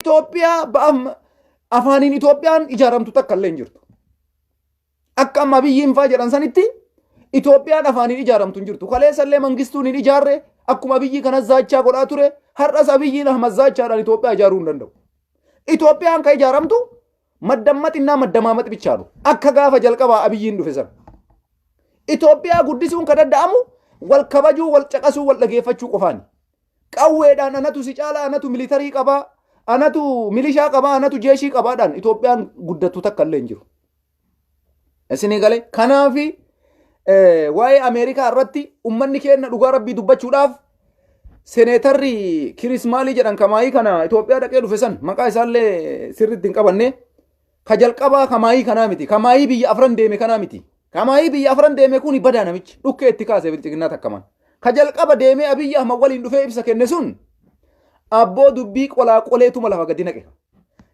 Itoophiyaa ba'am afaaniin Itoophiyaan ijaaramtu takka illee hin jirtu. Akka amma Abiyyiin faa jedhan sanitti Itoophiyaan afaaniin ijaaramtu hin jirtu. Kaleessa illee Mangistuun hin ijaarre, akkuma Abiyyii kanas zaachaa godhaa ture. Har'as Abiyyiin Ahmad zaachaadhaan Itoophiyaa ijaaruu hin danda'u. Itoophiyaan kan ijaaramtu maddamma xinnaa maddamaamax bichaadhu. Akka gaafa jalqabaa Abiyyiin dhufe sana. Itoophiyaa guddisuun kan danda'amu wal kabajuu, wal caqasuu, wal dhageeffachuu qofaani. Qawweedhaan anatu si caalaa, anatu militarii qabaa, anatu milishaa qabaa, anatu jeeshii qabaadhaan Itoophiyaan guddattu takka illee hin jiru. Isinii galee kanaafi waa'ee Ameerikaa irratti ummanni keenya dhugaa rabbii dubbachuudhaaf seneetarri Kiris maalii jedhan kamaayii kana Itoophiyaa dhaqee dhufe san maqaa isaallee sirriitti hin qabanne ka jalqabaa kamaayii kanaa miti, kamaayii biyya afran deeme kanaa miti. Kamaayii biyya afran deeme kun badaa namichi dhukkee itti kaase bilchiginnaa takkaman. Ka jalqaba deemee Abiyyi Ahmad waliin dhufee ibsa kenne sun abboo dubbii qolaa qoleetuma lafa gadi naqe.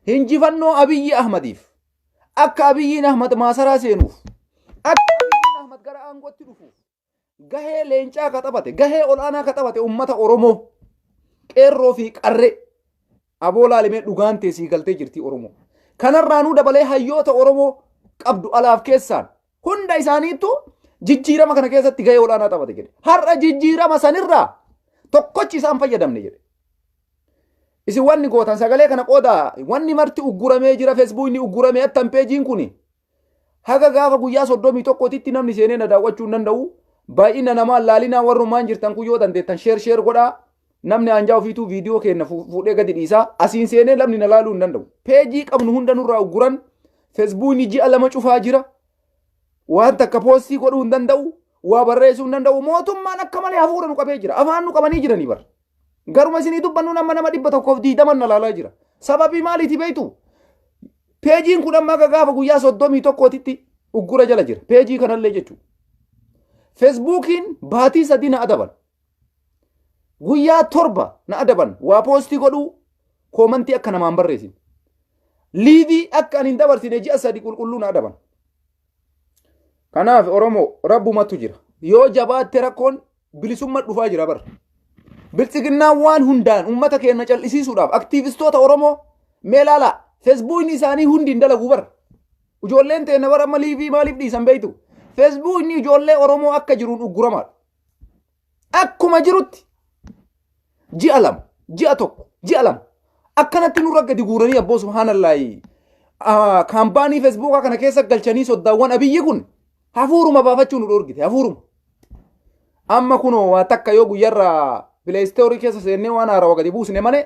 Hinjifannoo Abiyyi Ahmadiif, akka Abiyyiin Ahmad maasaraa seenuuf, akka Abiyyiin Ahmad gara aangootti dhufuuf gahee leencaa ka taphate, gahee ol'aanaa ka taphate ummata Oromoo, qeerroo fi qarree aboo laalimee dhugaan tee sii galtee jirti Oromoo. Kanarraanuu dabalee hayyoota Oromoo qabdu alaaf keessaan hunda isaaniittu jijjiirama kana keessatti gahee ol'aanaa taphate jedhe. Har'a jijjiirama sanirraa tokkochi isaan fayyadamne jedhe. Isin wanni gootan sagalee kana qooda, wanni marti ugguramee jira, feesbuukni ugguramee attan peejiin kuni haga gaafa guyyaa 31tti namni seenee na daawwachuu hin danda'u. Baay'ina namaa laalinaa, warrumaan jirtan kun yoo dandeettan share share godhaa. Namni anjaa ofiituu viidiyoo keenya fuudhee gadi dhiisaa. Asiin seenee namni na laaluu hin danda'u. Peejii qabnu hunda nurraa ugguran. Feesbuukni ji'a 2 cufaa jira. Waan takka poostii godhuu hin danda'u. Waa barreessuu hin danda'u. Mootummaan akka malee hafuura nu qabee jira. Afaan nu qabanii jiranii bara. Garuma isinii dubbannu nama 120 na laalaa jira. Sababii maaliiti beektu? Peejiin kun amma akka gaafa guyyaa 31tti uggura jala jira. Peejii kanallee jechuudha. Feesbuukiin baatii 3 na adaban. Guyyaa 7 na adaban. Waa poostii godhuu, koomantii akka namaan barreessin. Liivii akka ani hin dabarsine ji'a 3 qulqulluu na adaban. Kanaaf Oromoo, rabbumatu jira. Yoo jabaatte rakkoon bilisummaa dhufaa jira bara. Biltsiginnaan waan hundaan uummata keenya cal'isiisuudhaaf aktiivistoota Oromoo mee ilaalaa, feesbuukni isaanii hundi hin dalagu bara. Ijoolleen teenya bara amma liivii maaliif dhiisan beektu? Feesbuukni ijoollee Oromoo akka jiruun ugguramaadha. Akkuma jirutti ji'a 2, ji'a 1, ji'a 2 akkanatti nurra gadi guuranii abboo subhaanallaahi kaampaanii feesbuukaa kana keessa galchanii soddaawwan Abiyyi kun hafuuruma baafachuu nu dhoorgite hafuuruma. Amma kunoo waa takka yoo guyyarraa pileestoorii keessa seennee waan haarawa gadi buusne malee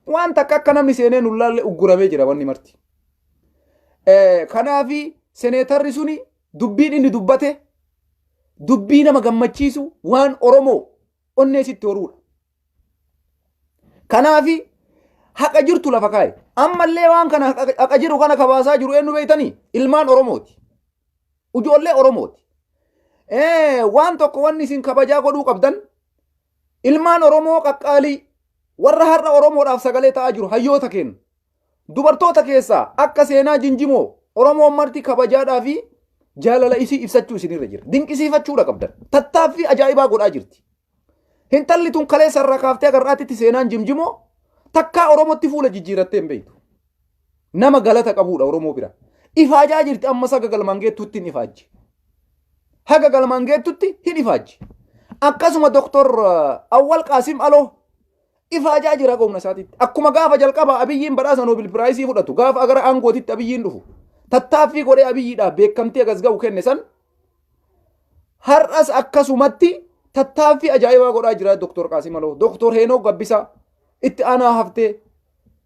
waan takka akka namni seenee nu laalle ugguramee jira wanni marti. Kanaafi seneetarri suni dubbiin inni dubbate dubbii nama gammachiisu, waan Oromoo onnee sitti horuudha. Kanaafi haqa jirtu lafa kaa'e. Ammallee waan kana haqa jiru kana kabaasaa jiru eenyu beektanii? Ilmaan Oromooti. Ijoollee Oromooti. Waan tokko wanni isin kabajaa godhuu qabdan ilmaan Oromoo qaqqaalii warra har'a Oromoodhaaf sagalee ta'aa jiru, hayyoota keenya. Dubartoota keessaa akka Seenaa Jinjimoo Oromoon marti kabajaadhaa fi jaalala isii ibsachuu isinirra jira. Dinqisiifachuudha qabdan. Tattaaffii ajaa'ibaa godhaa jirti. Intalli tun kaleessa irraa kaaftee agarraatitti Seenaan Jimjimoo takkaa Oromootti fuula jijjiirattee hin beektu. Nama galata qabuudha Oromoo bira. Ifaajaa jirti, ammas haga galmaan geettutti hin ifaajji. Haga galmaan geettutti hin ifaajji. Akkasuma Doktor Awwal Qaasim Aloo ifaajaa jira humna isaatiitti. Akkuma gaafa jalqaba Abiyyiin badhaasa Noobel Piraayisii fudhatu, gaafa gara aangootitti Abiyyiin dhufu tattaaffii godhee Abiyyiidhaaf beekamtii agas ga'u kenne san, har'as akkasumatti tattaaffii ajaa'ibaa godhaa jira Dr. Qaasim Aloo, Dr. Heenok Gabbisaa, itti aanaa haftee,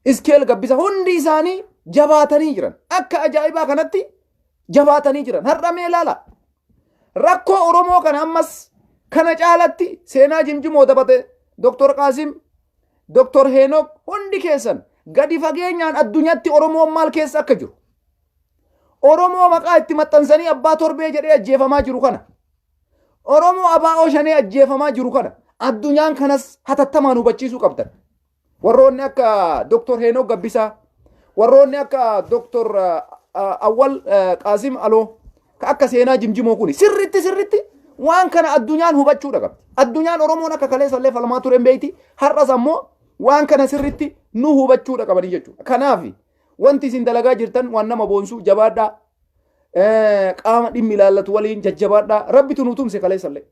Iskeel Gabbisa, hundi isaanii jabaatanii jiran. Akka ajaa'ibaa kanatti jabaatanii jiran. Har'a mee ilaala. Rakkoo Oromoo kana ammas kana caalatti Seenaa Jimjimoo dabate, Dr. Qaasim, Dr. Heenok, hundi keessan gadi fageenyaan addunyaatti Oromoon maal keessa akka jiru. Oromoo maqaa itti maxxansanii abbaa torbee jedhee ajjeefamaa jiru kana. Oromoo abaa'oo shanee ajjeefamaa jiru kana addunyaan kanas hatattamaan hubachiisuu qabdan. Warroonni akka Dr. Heenok Gabbisaa, warroonni akka Dr. Awwal Qaasim Aloo, ka akka Seenaa Jimjimoo kuni sirritti sirritti waan kana addunyaan hubachuudha qabdi. Addunyaan Oromoon akka kaleessa illee falmaa ture hin beekti. Har'as ammoo waan kana sirritti nu hubachuudha qabanii jechuudha. Kanaaf wanti isin dalagaa jirtan waan nama boonsu, jabaadhaa. Qaama dhimmi ilaallatu waliin jajjabaadhaa. Rabbitu nu tumse kaleessallee.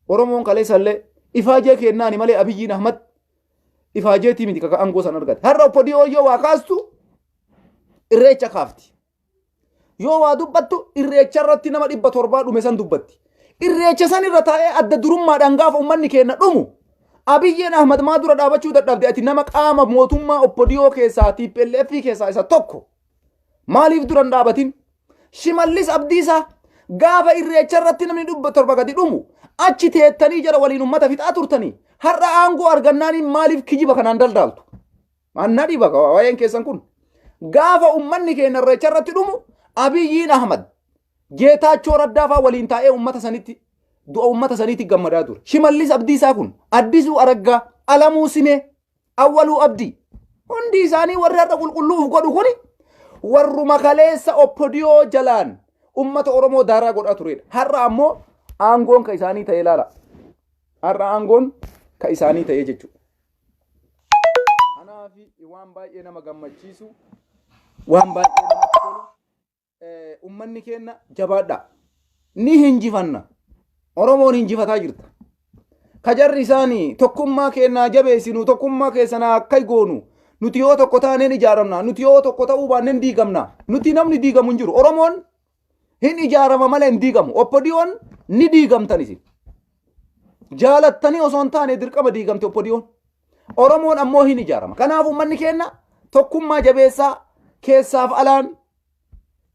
Oromoon kaleessallee ifaajee kennaani malee Abiyyiin Ahmad ifaajeetii miti kaka aangoo san argate. Har'a OPDO yoo waa kaastu Irreecha kaafti. Yoo waa dubbattu Irreecha irratti nama 700 dhume san dubbatti. Irreecha san irra taa'ee adda durummaadhaan gaafa uummanni keenya dhumu Abiyyiin Ahmad maa dura dhaabachuu dadhabde? Ati nama qaama mootummaa OPDO keessaa, TPLF keessaa isa tokko. Maaliif dura hin dhaabatin? Shimallis Abdiisaa gaafa Irreecha irratti namni 700 gadi dhumu achi teettanii jara waliin uummata fixaa turtanii, har'a aangoo argannaaniin maaliif kijiba kanaan daldaaltu? Annaa dhiba waa'een keessan kun. Gaafa uummanni keenya Irreecha irratti dhumu Abiyyiin Ahmad Geetaachoo Raddaa fa'aa waliin taa'ee uummata sanitti, du'a uummata saniitti gammadaa ture. Shimallis Abdiisaa kun, Addisuu Araggaa, Alamuu Simee, Awwaluu Abdii, hundi isaanii warri har'a qulqulluuf godhu kuni warruma kaleessa OPDO jalaan uummata Oromoo daaraa godhaa turedha. Har'a ammoo aangoon ka isaanii ta'ee ilaala. Har'a aangoon ka isaanii ta'ee jechuudha. Kanaaf waan baay'ee nama gammachiisu, waan baay'ee namatti tolu, uummanni keenya jabaadha. Ni hinjifanna. Oromoon hinjifataa jirta. Kajarri isaanii tokkummaa keenyaa jabeessinu, tokkummaa keessanaa akka goonu, nuti yoo tokko taaneen ijaaramna, nuti yoo tokko ta'uu baanneen diigamna. Nuti namni diigamu hin jiru. Oromoon hin ijaarama malee hin diigamu. OPDOn ni diigamtan isin. Jaalattanii osoo hin taane dirqama diigamte OPDOn. Oromoon ammoo hin ijaarama. Kanaaf uummanni keenya tokkummaa jabeessaa, keessaaf alaan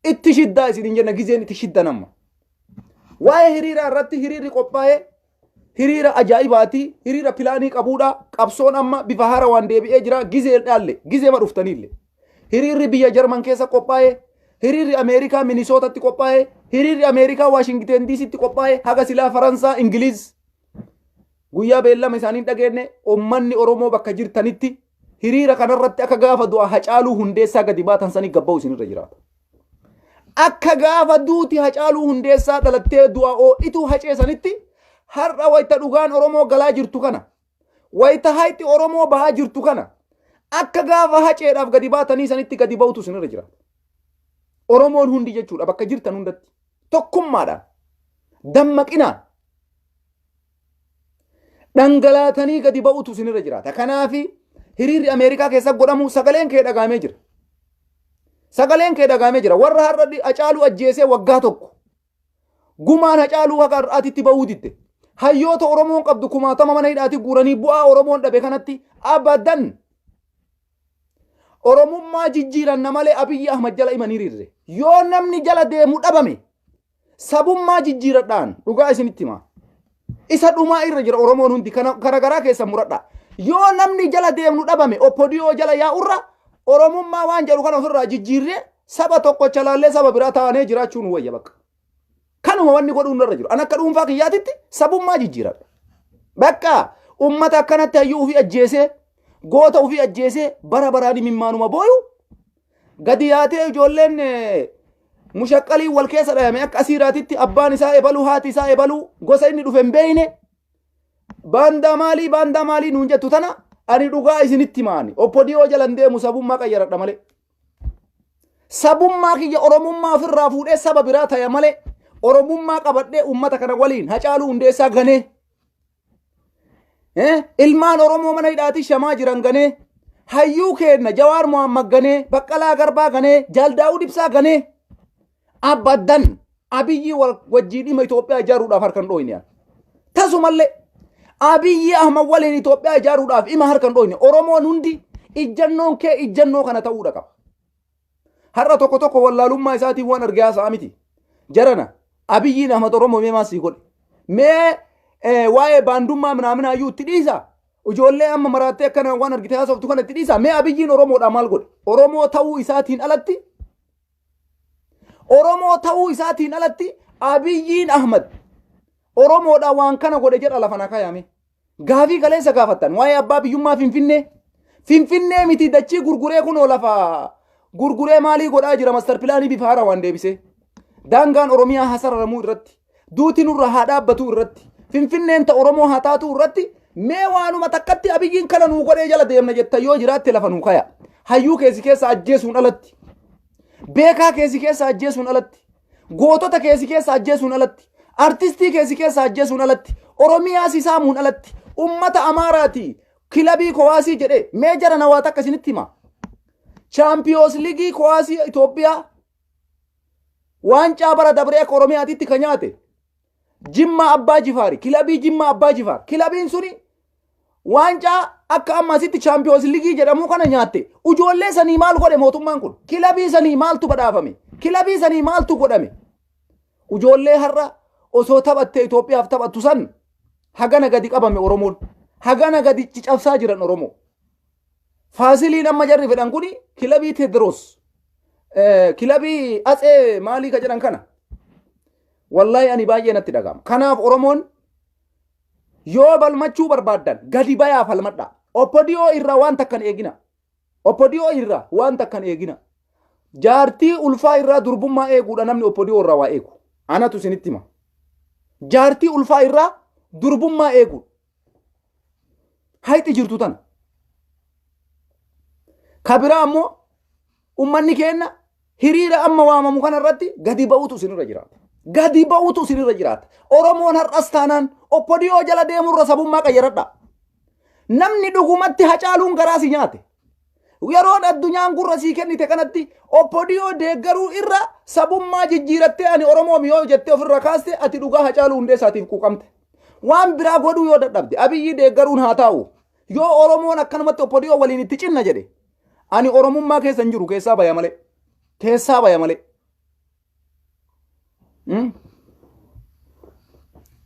itti shiddaa isin hin jenna, gizeen itti shiddan amma. Waa'ee hiriiraa irratti, hiriirri qophaa'ee hiriira ajaa'ibaati. Hiriira pilaanii qabuudha. Qabsoon amma bifa haara waan deebi'ee jira. Gizee dhaalle, gizee ma dhuftaniille. Hiriirri biyya Jarman keessa qophaa'ee, hiriirri Ameerikaa Minisootatti qophaa'ee, hiriirri Ameerikaa Waashingiten DCtti qophaa'ee, haga silaa Faransaa, Ingiliz guyyaa beellama isaanii dhageenye. Uummanni Oromoo bakka jirtanitti hiriira kanarratti akka gaafa du'a Hacaaluu Hundeessaa gadi baatan sanii gabba'u isinirra jiraata. Akka gaafa duuti Hacaaluu Hundeessaa dhalattee du'a oo'ituu hacee sanitti, har'a wayita dhugaan Oromoo galaa jirtu kana, wayita hayxi Oromoo bahaa jirtu kana, akka gaafa haceedhaaf gadi baatanii sanitti gadi ba'utu isinirra jiraata. Oromoon hundi jechuudha, bakka jirtan hundatti tokkummaadhaan dammaqinaan dhangalaatanii gadi ba'utu isinirra jiraata. Kanaafi hiriirri Ameerikaa keessa godhamu sagaleen kee dhagaamee jira. Sagaleen kee dhagaamee jira. Warra har'a Hacaaluu ajjeesee waggaa tokko gumaan Hacaaluu haqa har'aatitti ba'uu didde. Hayyoota Oromoon qabdu kumaatama mana hidhaatti guuranii bu'aa Oromoon dhabe kanatti abadan Oromummaa jijjiiranna malee Abiyyi Ahmad jala imanii hiriirre. Yoo namni jala deemu dhabame sabummaa jijjiiradhaan dhugaa isinitti himaa. Isa dhumaa irra jira Oromoon hundi, kana garaa keessa muradha. Yoo namni jala deemnu dhabame OPDO jala yaa'urra Oromummaa waan jedhu kana ofirraa jijjiirree saba tokkocha laallee saba biraa taanee jiraachuu nu wayya bakka. Kanuma wanni godhuun irra jiru. An akka dhuunfaa kiyyaatitti sabummaa jijjiiradha. Bakka ummata akkanatti hayyuu ofii ajjeesee, goota ofii ajjeesee, bara baraan imimmaanuma booyu gadi yaatee, ijoolleen mushaqqalii wal keessa dhayame akka asiiraatitti, abbaan isaa ebaluu, haati isaa ebaluu, gosa inni dhufe hin beeyne, baandaa maalii baandaa maalii nuun jettu tana, ani dhugaa isinitti himaani. OPDO jalan deemu, sabummaa qayyaradha malee. Sabummaa kiyya, Oromummaa ofirraa fuudhee saba biraa taya malee, Oromummaa qabadhee uummata kana waliin Hacaaluu Hundeessaa ganee, ilmaan Oromoo mana hidhaatii shamaa jiran ganee, hayyuu keenna Jawaar Mohammad ganee, Baqqalaa Garbaa ganee, Jaal Daawud Ibsaa ganee, abadan Abiyyi wajjin dhimma Itoophiyaa ijaaruudhaaf harka hin dhooyne. Tasumallee Abiyyi Ahmad waliin Itoophiyaa ijaaruudhaaf ima harka hin dhooyne. Oromoon hundi ijjannoon kee ijjannoo kana ta'uudha qaba. Har'a tokko tokko wallaalummaa isaatiin waan argee haasa'a miti. Jarana, Abiyyiin Ahmad Oromoo mee maal sii godhe? Mee waa'ee baandummaa minaaminaayyuu itti dhiisa. Ijoollee amma maraattee akkana waan argite haasoftu kana itti dhiisa. Mee Abiyyiin Oromoodhaa maal godhe? Oromoo ta'uu isaatiin alatti, Oromoo ta'uu isaatiin alatti Abiyyiin Ahmad Oromoodhaa waan kana godhe jedha lafa na kaayame. Gaafii kaleessa gaafattan waa'ee abbaa biyyummaa Finfinnee. Finfinnee miti, dachii gurguree, kunoo lafa gurguree maalii godhaa jira, master pilaanii bifa haaraa waan deebisee. Daangaan Oromiyaa haa sararamuu irratti, duuti nurra haa dhaabbatu irratti, Finfinneen ta Oromoo haa taatu irratti Mee waanuma takkatti Abiyyiin kana nuu godhee jala deemna jettan yoo jiraatte lafa nuu kaya. Hayyuu keessi keessa ajjeesuun alatti. Beekaa keessi keessa ajjeesuun alatti. Gootota keessi keessa ajjeesuun alatti. Artistii keessi keessa ajjeesuun alatti. Oromiyaa sisaamuun alatti. Ummata Amaaraati. Kilabii kowaasii jedhee mee jara na waa takka isinitti hima. Chaampiyoos Liigii kowaasii Itoophiyaa waancaa bara dabree akka Oromiyaatitti kan nyaate Jimmaa Abbaa Jifaari, kilabii Jimmaa Abbaa Jifaar. Kilabiin suni waancaa akka amma asitti Chaampiyoons Liigii jedhamu kana nyaatte. Ijoollee sanii maal godhe mootummaan kun? Kilabii sanii maaltu badhaafame? Kilabii sanii maaltu godhame? Ijoollee har'a osoo taphattee Itoophiyaaf taphattu san hagana gadi qabame Oromoon. Hagana gadi cabsaa jiran Oromoo. Faasiliin amma jarri fedhan kuni kilabii Teediroos, kilabii Atsee maalii ka jedhan kana. Wallahi ani baay'ee natti dhaga'ama. Kanaaf Oromoon yoo balmachuu barbaaddan gadi bayaa falmadha. Oppodiyoo irraa waan takkan eegina. Oppodiyoo irraa waan takkan eegina. Jaartii ulfaa irraa durbummaa eeguudha namni oppodiyoo irraa waa eegu. Anatu isinitti hima. Jaartii ulfaa irraa durbummaa eeguudha. Hayxi jirtu tana. Ka biraa ammoo ummanni keenna hiriira amma waamamu kana irratti gadi ba'utu isinirra jiraata. Gadi ba'utu isinirra jiraata. Oromoon har'as taanaan oppodiyoo jala deemurra sabummaa qayyaradha. Namni dhugumatti Hacaaluun garaa si nyaate. Yeroon addunyaan gurra sii kennite kanatti oppodiyoo deeggaruu irra sabummaa jijjiirattee ani Oromoo yoo jettee ofirra kaaste ati dhugaa Hacaaluu Hundeessaatiif quuqamte. Waan biraa godhuu yoo dadhabde Abiyyi deeggaruun haa taa'u. Yoo Oromoon akkanumatti oppodiyoo waliin itti cinna jedhe ani Oromummaa keessa hin jiru keessaa baya malee. Keessaa baya malee.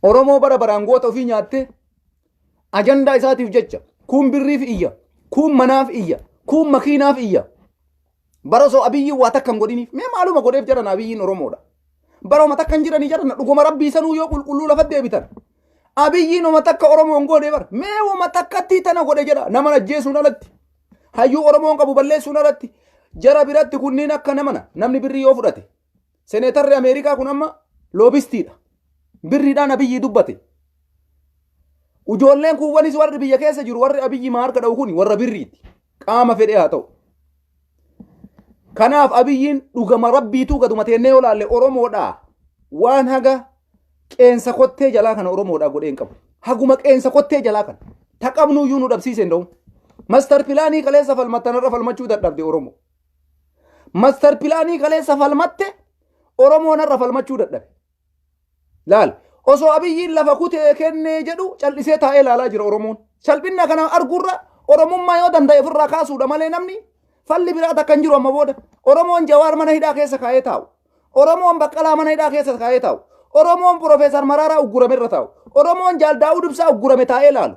Oromoo bara baraan goota ofii nyaattee ajandaa isaatiif jecha kuun birriif iyya, kuun manaaf iyya, kuun makiinaaf iyya. Bara osoo Abiyyiin waa takka hin godhiniif mee maaluma godheef jedhan Abiyyiin Oromoodha. Bara oma takka hin jiranii jedhan dhuguma rabbii sanuu yoo qulqulluu lafa deebitan. Abiyyiin oma takka Oromoon godhe bara mee oma takkatti tana godhe jedha nama ajjeesuun alatti. Hayyuu Oromoon qabu balleessuun alatti jara biratti kunniin akka namana namni birrii yoo fudhate. Seneetarri Ameerikaa kun amma loobistiidha. Birriidhaan Abiyyii dubbate. Ijoolleen kuuwwanis warri biyya keessa jiru warri Abiyyi maa harka dha'u kun warra birriiti. Qaama fedhee haa ta'u. Kanaaf Abiyyiin dhugama rabbiituu gaduma teennee yoo laalle Oromoodhaa waan haga qeensa kottee jalaa kana Oromoodhaa godhee hin qabu. Haguma qeensa kottee jalaa kana. Ta qabnuyyuu nu dhabsiise hin da'u. Mastar pilaanii kaleessa falmattan irra falmachuu dadhabde Oromoo. Mastar pilaanii kaleessa falmatte Oromoon irra falmachuu dadhabe. Laal osoo Abiyyiin lafa kutee kennee jedhu callisee taa'ee laalaa jira Oromoon. Salphina kana arguurra Oromummaa yoo danda'e ofirraa kaasuudha malee namni falli biraa takka hin jiru amma booda. Oromoon Jawaar mana hidhaa keessa kaa'ee taa'u. Oromoon Baqqalaa mana hidhaa keessa kaa'ee taa'u. Oromoon Profeesar Maraaraa uggurame irra taa'u. Oromoon Jaal Daawud Ibsaa uggurame taa'ee laalu.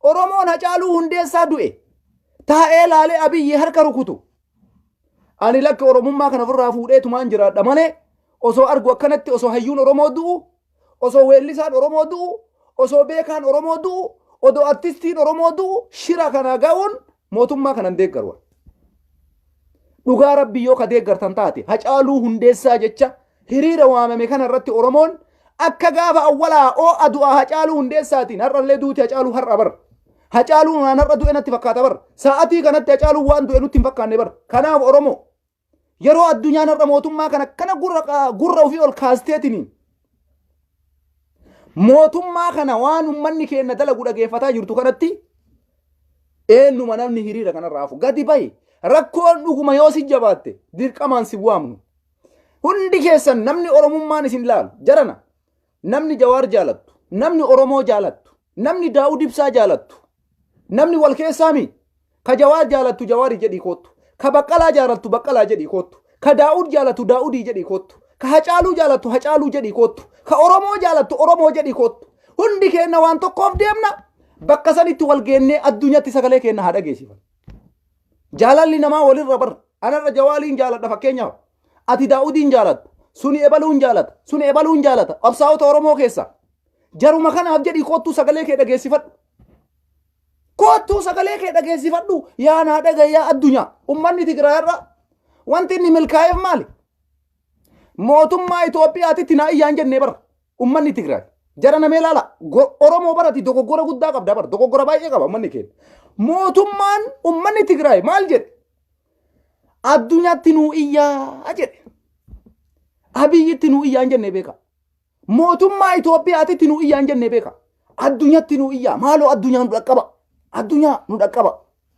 Oromoon Hacaaluu Hundeessaa du'e taa'ee laalee Abiyyi harka rukutu. Ani lakki Oromummaa kana ofirraa fuudhee tumaan jiraadha malee osoo argu akkanatti osoo hayyuun Oromoo du'u, osoo weellisaan Oromoo du'u, osoo beekaan Oromoo du'u, odoo artistiin Oromoo du'u shira kana ga'uun mootummaa kana hin deeggaru. Dhugaa rabbii yoo ka deeggartan taate Hacaaluu Hundeessaa jecha hiriira waamame kana irratti Oromoon akka gaafa awwalaa oo'a du'a Hacaaluu Hundeessaatiin har'allee duuti Hacaaluu har'a bara. Hacaaluun waan har'a du'e natti fakkaata bara. Sa'atii kanatti Hacaaluun waan du'e nutti hin fakkaanne bara. Kanaaf Oromoo yeroo addunyaan har'a mootummaa kana akkana gurra ofii ol kaasteetiniin mootummaa kana waan ummanni keenya dalagu dhageeffataa jirtu kanatti eenyuma namni hiriira kanarraa hafu gadi bahi rakkoon dhuguma yoo si jabaatte dirqamaan si waamnu. Hundi keessan namni Oromummaan isin laalu jarana namni Jawaar jaalattu namni Oromoo jaalattu namni Daawud Ibsaa jaalattu namni wal keessaami ka Jawaar jaalattu Jawaari jedhii koottu ka Baqqalaa jaalattu Baqqalaa jedhii koottu ka Daawud jaalattu Daawudii jedhii koottu ka Hacaaluu jaalattu Hacaaluu jedhii koottu ka Oromoo jaalattu Oromoo jedhii koottu hundi keenna waan tokkoof deemna bakka sanitti wal geennee addunyatti sagalee keenna haa dhageessifan. Jaalalli namaa walirra bar. Anarra Jawaaliin jaaladha fakkeenyaaf. Ati Daa'udiin jaalatta. Suni ebaluun jaalata. Suni ebaluun jaalata. Qabsaa'ota Oromoo keessa. Jaruma kanaaf jedhii koottuu sagalee kee dhageessifadhu. Koottuu sagalee kee dhageessifadhu. Yaa naa dhaga'i yaa addunyaa. Ummanni Tigraay irra wanti inni milkaa'eef maali? Mootummaa Itoophiyaatitti naa iyyaan jennee bara. Ummanni Tigraay. Jara namee laala. Oromoo barati dogoggora guddaa qabda bar. Dogoggora baay'ee qaba uummanni keenya. Mootummaan uummanni Tigraay maal jedhe? Addunyaatti nuu iyyaa jedhe. Abiyyitti nuu iyyaa hin jenne beeka. Mootummaa Itoophiyaatitti nuu iyyaa hin jenne beeka. Addunyaatti nuu iyyaa. Maaloo addunyaa nu dhaqqaba. Addunyaa nu dhaqqaba.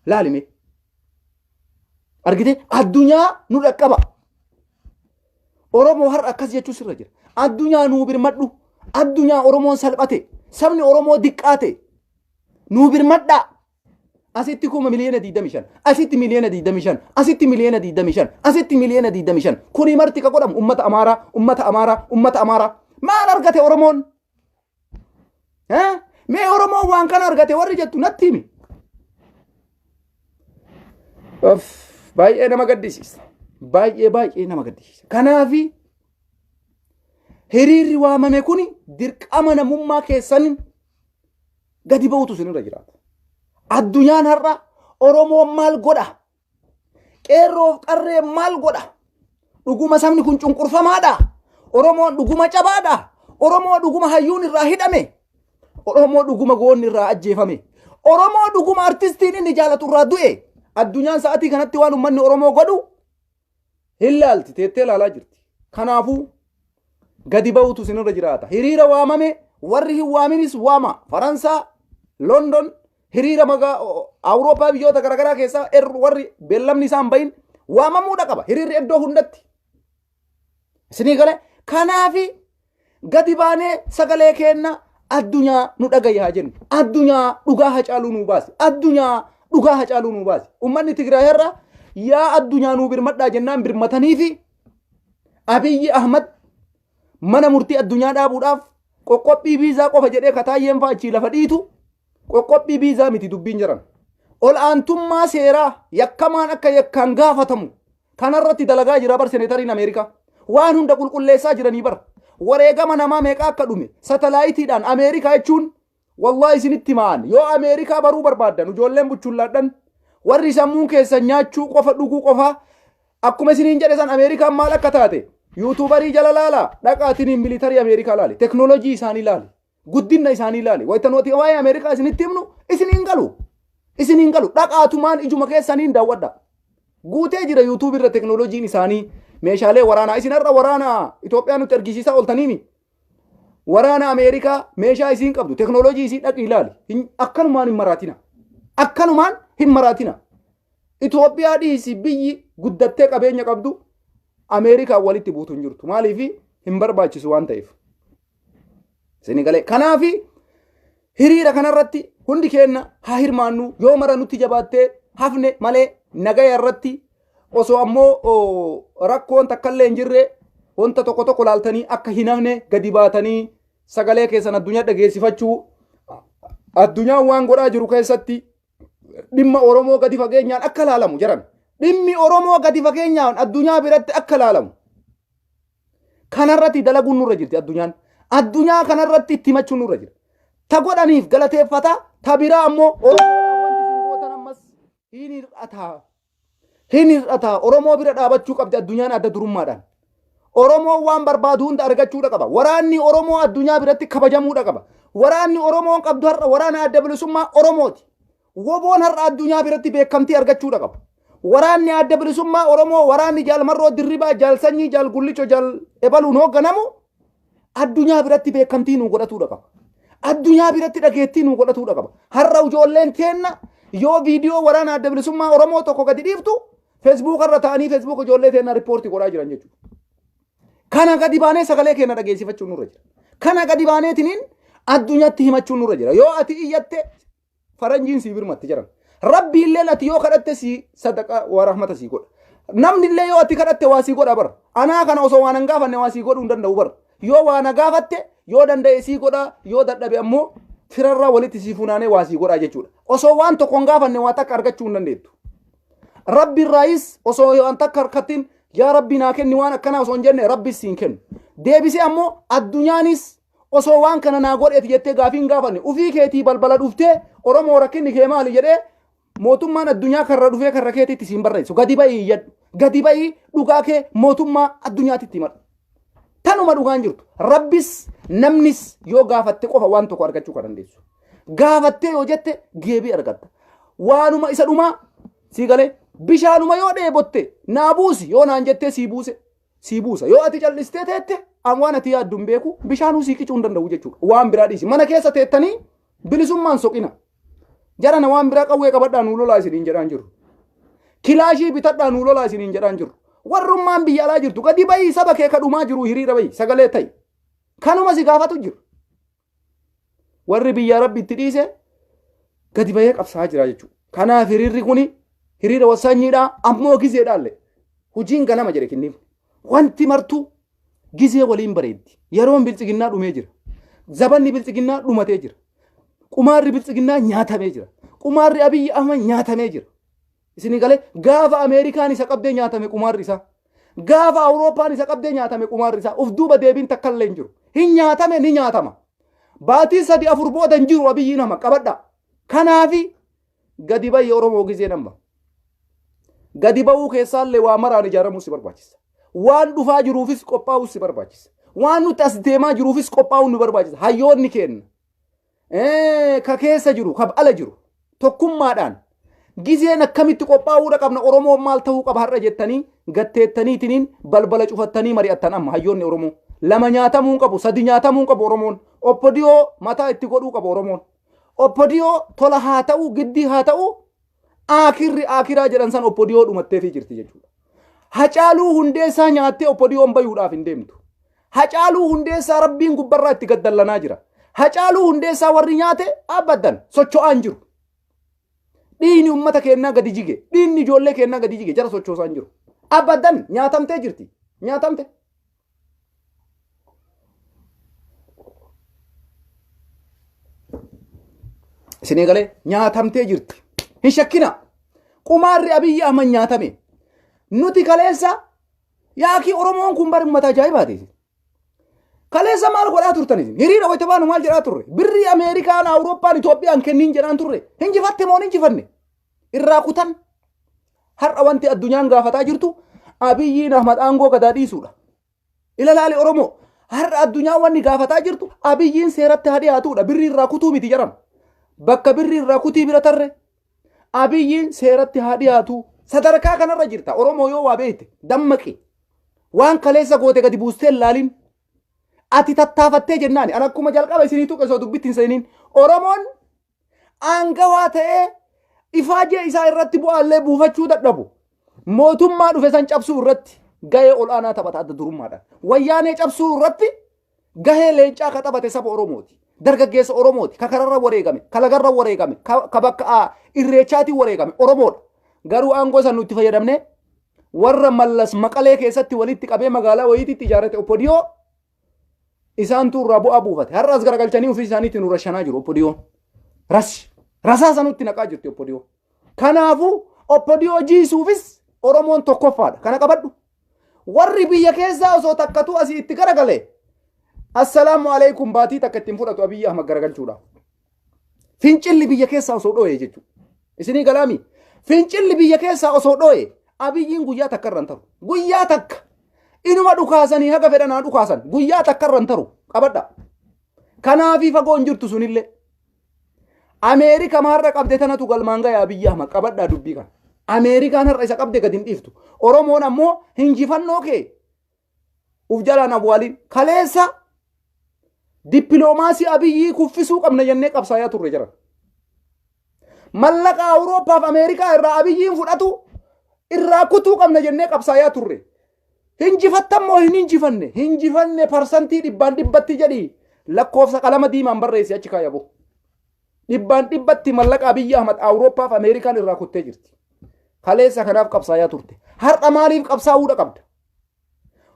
Laalime. Argite addunyaa nu dhaqqaba. Oromoo har'a akkas jechuu sirra jira. Addunyaa nuu birmadhu. Addunyaa Oromoon salphate. Sabni Oromoo diqqaate. Nuu birmadhaa. Asitti 25,000,000, asitti 25,000,000, asitti 25,000,000, asitti 25,000,000. Kuni marti ka godhamu ummata Amaaraa, ummata Amaaraa, ummata Amaaraa. Maal argate Oromoon? Mee Oromoon waan kana argate warri jettu natti himi. Baay'ee nama gaddisiisa. Baay'ee baay'ee nama gaddisiisa. Kanaafi hiriirri waamame kuni dirqama namummaa keessan gadi ba'utu isinirra jiraata. Addunyaan har'a Oromoon maal godha? Qeerroof qarreen maal godha? Dhuguma sabni kun cunqurfamaadha? Oromoon dhuguma cabaadha? Oromoo dhuguma hayyuun irraa hidhame? Oromoo dhuguma goonni irraa ajjeefame? Oromoo dhuguma artistiin inni jaalatu irraa du'e? Addunyaan sa'atii kanatti waan uummanni Oromoo godhu hin laalti, teettee laalaa jirti. Kanaafuu gadi ba'utu isinirra jiraata. Hiriira waamame warri hin waaminis waama. Faransaa, London, hiriira magaa Awurooppaa biyyoota garaagaraa keessaa warri beellamni isaan bahin waamamuudha qaba. Hiriirri iddoo hundatti. Isinii galee kanaafi gadi baanee sagalee keenna addunyaa nu dhagayi haa jennu. Addunyaa dhugaa Hacaaluu nuu baasi. Addunyaa dhugaa Hacaaluu nuu baasi. Uummanni Tigraay har'a yaa addunyaa nuu birmadhaa jennaan birmataniifi Abiyyi Ahmad mana murtii addunyaa dhaabuudhaaf qoqqophii viizaa qofa jedhee kataayyeen fa'aa achii lafa dhiitu qoqqophii viizaa miti dubbiin jiran. Ol aantummaa seeraa yakkamaan akka yakkaan gaafatamu kanarratti dalagaa jira bar seneetariin Ameerikaa. Waan hunda qulqulleessaa jiranii bar. Wareegama namaa meeqa akka dhume satalaayitiidhaan Ameerikaa jechuun wallahi isinitti ma'an yoo Ameerikaa baruu barbaaddan ijoolleen buchullaadhan warri sammuun keessan nyaachuu qofa dhuguu qofa akkuma isiniin jedhe san Ameerikaan maal akka taate yuutuubarii jala laala dhaqaatiniin militarii Ameerikaa laali teknoolojii isaanii laali guddinna isaanii laali wayita nuti waa'ee Ameerikaa isinitti himnu isiniin galu isiniin galu dhaqaatumaan ijuma keessaniin daawwadha guutee jira yuutuubii irra teknoolojiin isaanii meeshaalee waraanaa isin har'a waraana Itoophiyaa nutti argisiisaa ooltaniimi Waraana Ameerikaa meeshaa isiin qabdu teknooloojii isii dhaqii ilaali. Akkanumaan hin maraatina. Akkanumaan hin maraatina. Itoophiyaa dhiisi biyyi guddattee qabeenya qabdu Ameerikaan walitti buutu hin jirtu. Maaliif hin barbaachisu waan ta'eef. Isin galee. Kanaafi hiriira kanarratti hundi keenna haa hirmaannu yoo mara nutti jabaattee hafne malee nagaya irratti osoo ammoo rakkoon takkallee hin jirre wanta tokko tokko laaltanii akka hin hafne gadi baatanii sagalee keessan addunyaa dhageessifachuu addunyaan waan godhaa jiru keessatti dhimma Oromoo gadi fageenyaan akka laalamu jedhan dhimmi Oromoo gadi fageenyaan addunyaa biratti akka laalamu kanarratti dalaguun nurra jirti addunyaan addunyaa kanarratti itti himachuun nurra jira ta godhaniif galateeffata ta biraa ammoo Oromoodhaan wanti isin gootan ammas hin hir'ata. Hin hir'ata. Oromoo bira dhaabachuu qabdi addunyaan adda durummaadhaan. Oromoon waan barbaadu hunda argachuudha qaba. Waraanni Oromoo addunyaa biratti kabajamuudha qaba. Waraanni Oromoon qabdu har'a waraana adda bilisummaa Oromooti. Woboon har'a addunyaa biratti beekamtii argachuudha qaba. Waraanni adda bilisummaa Oromoo waraanni Jaal Marroo Dirribaa, Jaal Sanyii, Jaal Gullicho, Jaal Ebaluun hoogganamu addunyaa biratti beekamtii nuu godhatuudha qaba. Addunyaa biratti dhageettii nuu godhatuudha qaba. Har'a ijoolleen teenna yoo viidiyoo waraana adda bilisummaa Oromoo tokko gadi dhiiftu feesbuuka irra ta'anii feesbuuka ijoollee teenna riippoortii godhaa jiran jechuudha. Kana gadi baanee sagalee keenya dhageessifachuun nurra jira. Kana gadi baaneetiniin addunyaatti himachuun nurra jira. Yoo ati iyyatte faranjiin sii birmatti jedhan. Rabbi illee ati yoo kadhatte sii sadaqa waa rahmata sii godha. Namni illee yoo ati kadhatte waa sii godha bar. Anaa kana osoo waa nan gaafanne waa sii godhuu hin danda'u bar. Yoo waa na gaafatte yoo danda'e sii godha yoo dadhabe ammoo firarraa walitti sii funaanee waa sii godha jechuudha. Osoo waan tokko hin gaafanne waa takka argachuu hin dandeettu. Rabbi irraayis osoo waan takka harkattiin yaa Rabbi naa kenni waan akkanaa osoo hin jenne Rabbis siin kennu. Deebisee ammoo addunyaanis Osoo waan kana naa godheeti jettee gaafii hin gaafanne ufii keetii balbala dhuftee Oromoo rakkinni kee maali jedhee mootummaan addunyaa karra dhufee karra keetiitti siin barreessu. Gadi ba'ii iyyadhu. Gadi ba'ii dhugaa kee mootummaa addunyaatitti himadhu. Tanuma dhugaan jirtu. Rabbis namnis yoo gaafatte qofa waan tokko argachuu kan dandeessu. Gaafattee yoo jette geebii argatta. Waanuma isa dhumaa sii galee bishaanuma yoo dheebotte naa buusi yoo naan jettee sii buuse sii buusa. Yoo ati callistee teette an waan ati yaaddu hin beeku bishaanuu sii qicuu hin danda'u jechuudha. Waan biraa dhiisi. Mana keessa teettanii bilisummaan soqina. Jarana waan biraa qawwee qabadhaa nuu lolaa isiniin jedhaan jiru. Kilaashii bitadhaa nuu lolaa isiniin jedhaan jiru. Warrummaan biyya alaa jirtu gadi bahii saba kee kadhumaa jiru hiriira bahi sagalee ta'i. Kanuma si gaafatu jiru. Warri biyya rabbi itti dhiise gadi bahee qabsaa jira jechuudha. Kanaaf hiriirri kuni hiriira wasanyiidha ammoo gizeedhaallee. Hojiin ganama jedhe kinniif. Wanti martuu gizee waliin bareeddi. Yeroon biltsiginnaa dhumee jira. Zabanni biltsiginnaa dhumatee jira. Qumaarri biltsiginnaa nyaatamee jira. Qumaarri Abiyyi Ahmad nyaatamee jira. Isinii galee gaafa Ameerikaan isa qabdee nyaatame qumaarri isaa. Gaafa Awurooppaan isa qabdee nyaatame qumaarri isaa. Uf duuba deebiin takka illee hin jiru. Hin nyaatame ni nyaatama. Baatii sadi afur booda hin jiru Abiyyiin Ahmad qabadhaa. Kanaafi gadi bahi Oromoo gizeen amma. Gadi ba'uu keessaallee waa maraan ijaaramuu si barbaachisa. Waan dhufaa jiruufis qophaa'uu si barbaachisa. Waan nuti as deemaa jiruufis qophaa'uu nu barbaachisa. Hayyoonni keenna. Ka keessa jiru, ka ala jiru. Tokkummaadhaan gizeen akkamitti qophaa'uudha qabna Oromoon maal ta'uu qaba har'a jettanii gatteettaniitiniin balbala cufattanii mari'attan amma hayyoonni Oromoo. Lama nyaatamuu hin qabu, sadi nyaatamuu hin qabu Oromoon. Oppodiyoo mataa itti godhuu qaba Oromoon. Oppodiyoo tola haa ta'u, giddii haa ta'u, aakirri aakiraa jedhan san oppodiyoo dhumatteefii jirti jechuudha. Hacaaluu Hundeessaa nyaattee oppodiyoon bayuudhaaf hin deemtu. Hacaaluu Hundeessaa rabbiin gubbarraa itti gaddallanaa jira. Hacaaluu Hundeessaa warri nyaate abaddan socho'aa hin jiru. Dhiigni uummata keennaa gadi jige. Dhiigni ijoollee keennaa gadi jige jara sochoosaa hin jiru. Abaddan nyaatamtee jirti. Nyaatamte. Isinii galee nyaatamtee jirti. Hin shakkina. Qumaarri Abiyyi Ahmad nyaatame. Nuti kaleessa yaakii Oromoon kun bari uummata ajaa'ibaati. Kaleessa maal godhaa turtan isin? Hiriira wayita baanu maal jedhaa turre? Birrii Ameerikaan, Awurooppaan, Itoophiyaan kenniin jedhaan turre. Hinjifatte moo hin injifanne? Irraa kutan. Har'a wanti addunyaan gaafataa jirtu Abiyyiin Ahmad aangoo gadaa dhiisuudha. Ilalaali Oromoo har'a addunyaan wanni gaafataa jirtu Abiyyiin seeratti haa dhiyaatuudha. Birrii irraa kutuu miti jedhan. Bakka birrii irraa kutii bira tarre Abiyyiin seeratti haa dhiyaatu. Sadarkaa kanarra jirta Oromoo yoo waa beekte dammaqi. Waan kaleessa goote gadi buustee hin laalin. Ati tattaafattee jennaani. An akkuma jalqaba isinii tuqe osoo dubbitti hin seeniin. Oromoon aangawaa ta'ee ifaajee isaa irratti bu'aallee buufachuu dadhabu mootummaa dhufe san cabsuu irratti gahee ol'aanaa taphata adda durummaadhaan. Wayyaanee cabsuu irratti gahee leencaa ka taphate saba Oromooti. Dargaggeessa Oromooti. Ka kararra wareegame, ka lagarra wareegame, ka bakka irreechaatiin wareegame Oromoodha. Garuu aangoo san nutti fayyadamnee warra Mallas Maqalee keessatti walitti qabee magaalaa wayiititti ijaarrate Oppodiyoo Isaantu irraa bu'aa buufate. Har'a as garagalchanii ofii isaaniitti nu rashanaa jiru Oppodiyoon. Rashi. Rasaasa nutti naqaa jirti Oppodiyoo. Kanaafuu Oppodiyoo jiisuufis Oromoon tokkoffaadha. Kana qabadhu. Warri biyya keessaa osoo takkatuu asii itti garagale assalaamu alaikum baatii takka ittiin fudhatu Abiyyi Ahmad garagalchuudhaaf. Fincilli biyya keessaa osoo dhoo'e jechuudha. Isinii galaami. Fincilli biyya keessaa osoo dhoo'e Abiyyiin guyyaa takka irra hin taru. Guyyaa takka. Inuma dhukaasanii haga fedhan haa dhukaasan. Guyyaa takka irra hin taru. Qabadha. Kanaafii fagoo hin jirtu sunillee. Ameerika har'a qabde tanatu galmaan gaya Abiyyi Ahmad qabadhaa dubbii kana. Ameerikaan har'a isa qabde gadi hin dhiiftu. Oromoon ammoo hinjifannoo kee uf jalaan awwaaliin kaleessa dippiloomaasii Abiyyii kuffisuu qabna jennee qabsaayaa turre jiran. Mallaqa Awurooppaaf Ameerikaa irraa Abiyyiin fudhatu irraa kutuu qabna jennee qabsaayaa turre. Hinjifattan moo hin hinjifanne? Hinjifanne parsantii dhibbaan dhibbatti jedhi lakkoofsa qalama diimaan barreessi achi kaayabo. Dhibbaan dhibbatti mallaqa Abiyyi Ahmad Awurooppaaf Ameerikaan irraa kuttee jirti. Kaleessa kanaaf qabsaayaa turte. Har'a maaliif qabsaa'uudha qabda?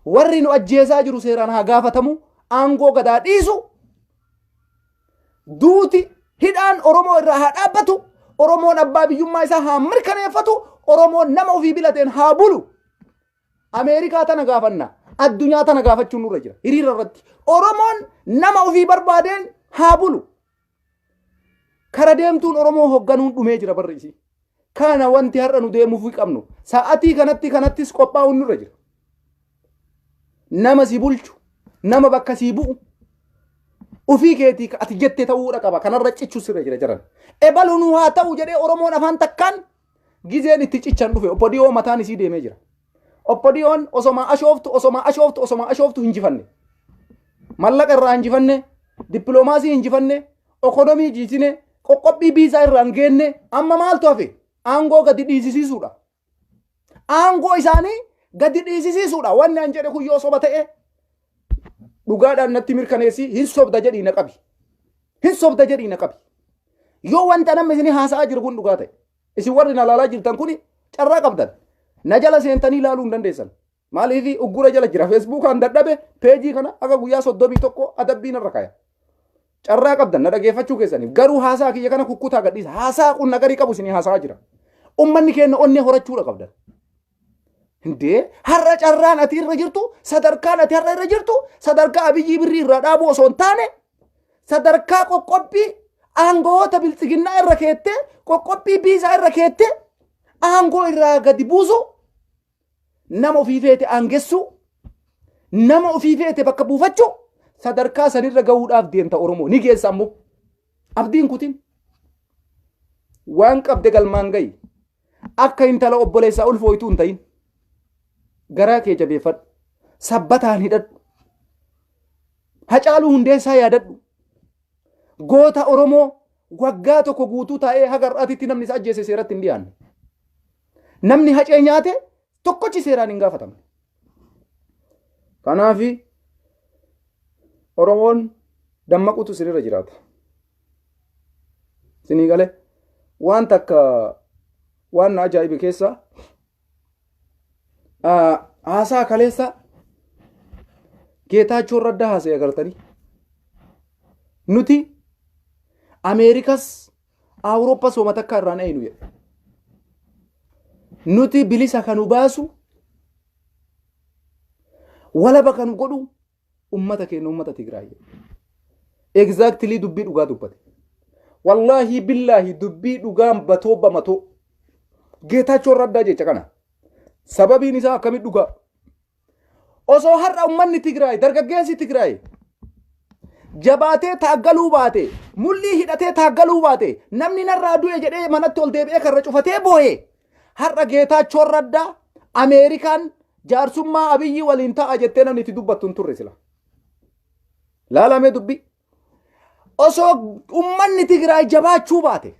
Warri nu ajjeesaa jiru seeraan haa gaafatamu. Aangoo gadaa dhiisu. Duuti hidhaan Oromoo irraa haa dhaabbatu. Oromoon abbaa biyyummaa isaa haa mirkaneeffatu. Oromoon nama ofii bilateen haa bulu. Ameerikaa tana gaafanna. Addunyaa tana gaafachuun nurra jira. Hiriira irratti. Oromoon nama ofii barbaadeen haa bulu. Kara deemtuun Oromoo hogganuun dhumee jira barri isii. Kana wanti har'a nu deemuufii qabnu. Sa'atii kanatti kanattis qophaa'uun nurra jira. Nama si bulchu. Nama bakka sii bu'u ofii keetii ati jette ta'uudha qaba. Kanarra cichuu sirra jira jiran. Ebalu nu haa ta'u jedhee Oromoon afaan takkaan gizeen itti cichan dhufe OPDO mataan isii deemee jira. OPDOn osoma ashooftu osoma ashooftu osoma ashooftu hinjifanne. Mallaqa irraa hinjifanne, dippiloomaasii hinjifanne, okonomii jiisine, qoqqobbii biisaa irraa hin geenne. Amma maaltu hafe? Aangoo gadi dhiisisiisuudha. Aangoo isaanii gadi dhiisisiisuudha. Wanni an jedhe kun yoo soba ta'e dhugaadhaan natti mirkaneessi, hin sobda jedhii na qabi. Hin sobda jedhii na qabi. Yoo wanta namni isinii haasa'aa jiru kun dhugaa ta'e, isin warri na ilaalaa jirtan kun carraa qabdan. Na jala seentanii ilaaluu hin dandeessan. Maaliif? Uggura jala jira. Feesbuukaan dadhabe peejii kana akka guyyaa 31 adabbiin irra kaya. Carraa qabdan na dhageeffachuu keessaniif. Garuu haasaa kiyya kana kukkutaa gadhiisa. Haasaa kun nagarii qabu isinii haasa'aa jira. Ummanni keenya onnee horachuudha qabdan. Hindee har'a carraan ati irra jirtu, sadarkaan ati har'a irra jirtu, sadarkaa Abiyyii birrii irraa dhaabuu osoo hin taane, sadarkaa qoqqobbii aangoota biltsiginnaa irra keettee, qoqqobbii biisaa irra keettee, aangoo irraa gadi buusu, nama ofii feete aangessuu, nama ofii feete bakka buufachuu, sadarkaa sanirra gahuudhaaf deemta. Oromoo ni geessa ammoo. Abdiin kutin, waan qabde galmaan gahi. Akka intala obboleessaa ulfooytuu hin ta'in. Garaa kee jabeeffadhu, sabbataan hidhadhu. Hacaaluu Hundeessaa yaadadhu, goota Oromoo waggaa tokko guutuu taa'ee haga har'aatitti namni isa ajjeese seeratti hin dhiyaanne. Namni hacee nyaate tokkochi seeraan hin gaafatamne. Kanaafi Oromoon dammaquutu isinirra jiraata. Isinii galee? Waan takka waan na ajaa'ibe keessaa haasaa kaleessa Geetaachoo Raddaa haasa'e agartanii. Nuti Ameerikas Awurooppas homa takka irraan eeynu jedhe. Nuti bilisa kan nu baasu, walaba kan nu godhu ummata keenya, ummata Tigraay jedhe. Exactly, dubbii dhugaa dubbate. Wallaahi billaahi, dubbii dhugaan batoo bamatoo. Geetaachoo Raddaa jecha kana. Sababiin isaa akkamitti dhugaa? Osoo har'a ummanni Tigraay, dargaggeessi Tigraay jabaatee taaggaluu baate, mul'ii hidhatee taaggaluu baate, namni narraa du'e jedhee manatti ol deebi'ee karra cufatee boo'e, har'a Geetaachoon Raddaa Ameerikaan jaarsummaa Abiyyi waliin ta'a jettee namni itti dubbattu hin turre sila. Laalamee dubbii. Osoo ummanni Tigraay jabaachuu baate,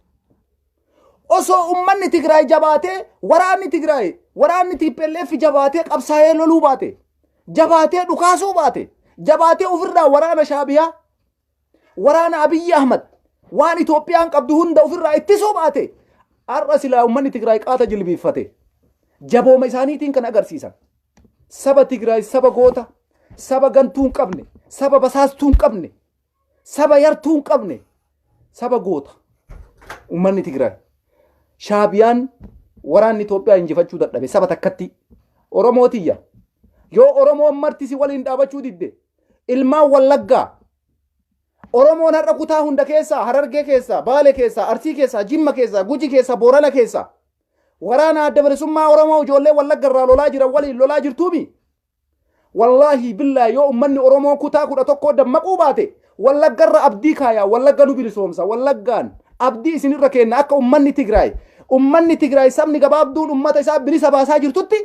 osoo ummanni Tigraay jabaatee, waraanni Tigraay, waraanni TPLF jabaatee qabsaa'ee loluu baate, jabaatee dhukaasuu baate, jabaatee ofirraa waraana Shaabiyaa, waraana Abiyyi Ahmad, waan Itoophiyaan qabdu hunda ofirraa ittisuu baate, har'a silaa ummanni Tigraay qaata jilbiiffate. Jabooma isaaniitiin kan agarsiisan. Saba Tigraay saba goota, saba gantuu hin qabne, saba basaastuu hin qabne, saba yartuu hin qabne, saba goota. Ummanni Tigraay. Shaabiyaan waraanni Itoophiyaa injifachuu dadhabe saba takkatti. Oromoo tiyya. Yoo Oromoon marti si waliin dhaabachuu didde, ilmaan Wallaggaa, Oromoon har'a kutaa hunda keessaa, Harargee keessaa, Baale keessaa, Arsii keessaa, Jimma keessaa, Guji keessaa, Boorana keessaa waraana Adda Bilisummaa Oromoo ijoollee Wallagga irraa lolaa jiran waliin lolaa jirtuumi. Wallaahi billaahi, yoo ummanni Oromoo kutaa 11 dammaquu baate, Wallagga irra abdii kaayaa. Wallagga nu bilisoomsa. Wallaggaan abdii isinirra kenna. Akka ummanni Tigraay sabni gabaabduun ummata isaa bilisa baasaa jirtutti,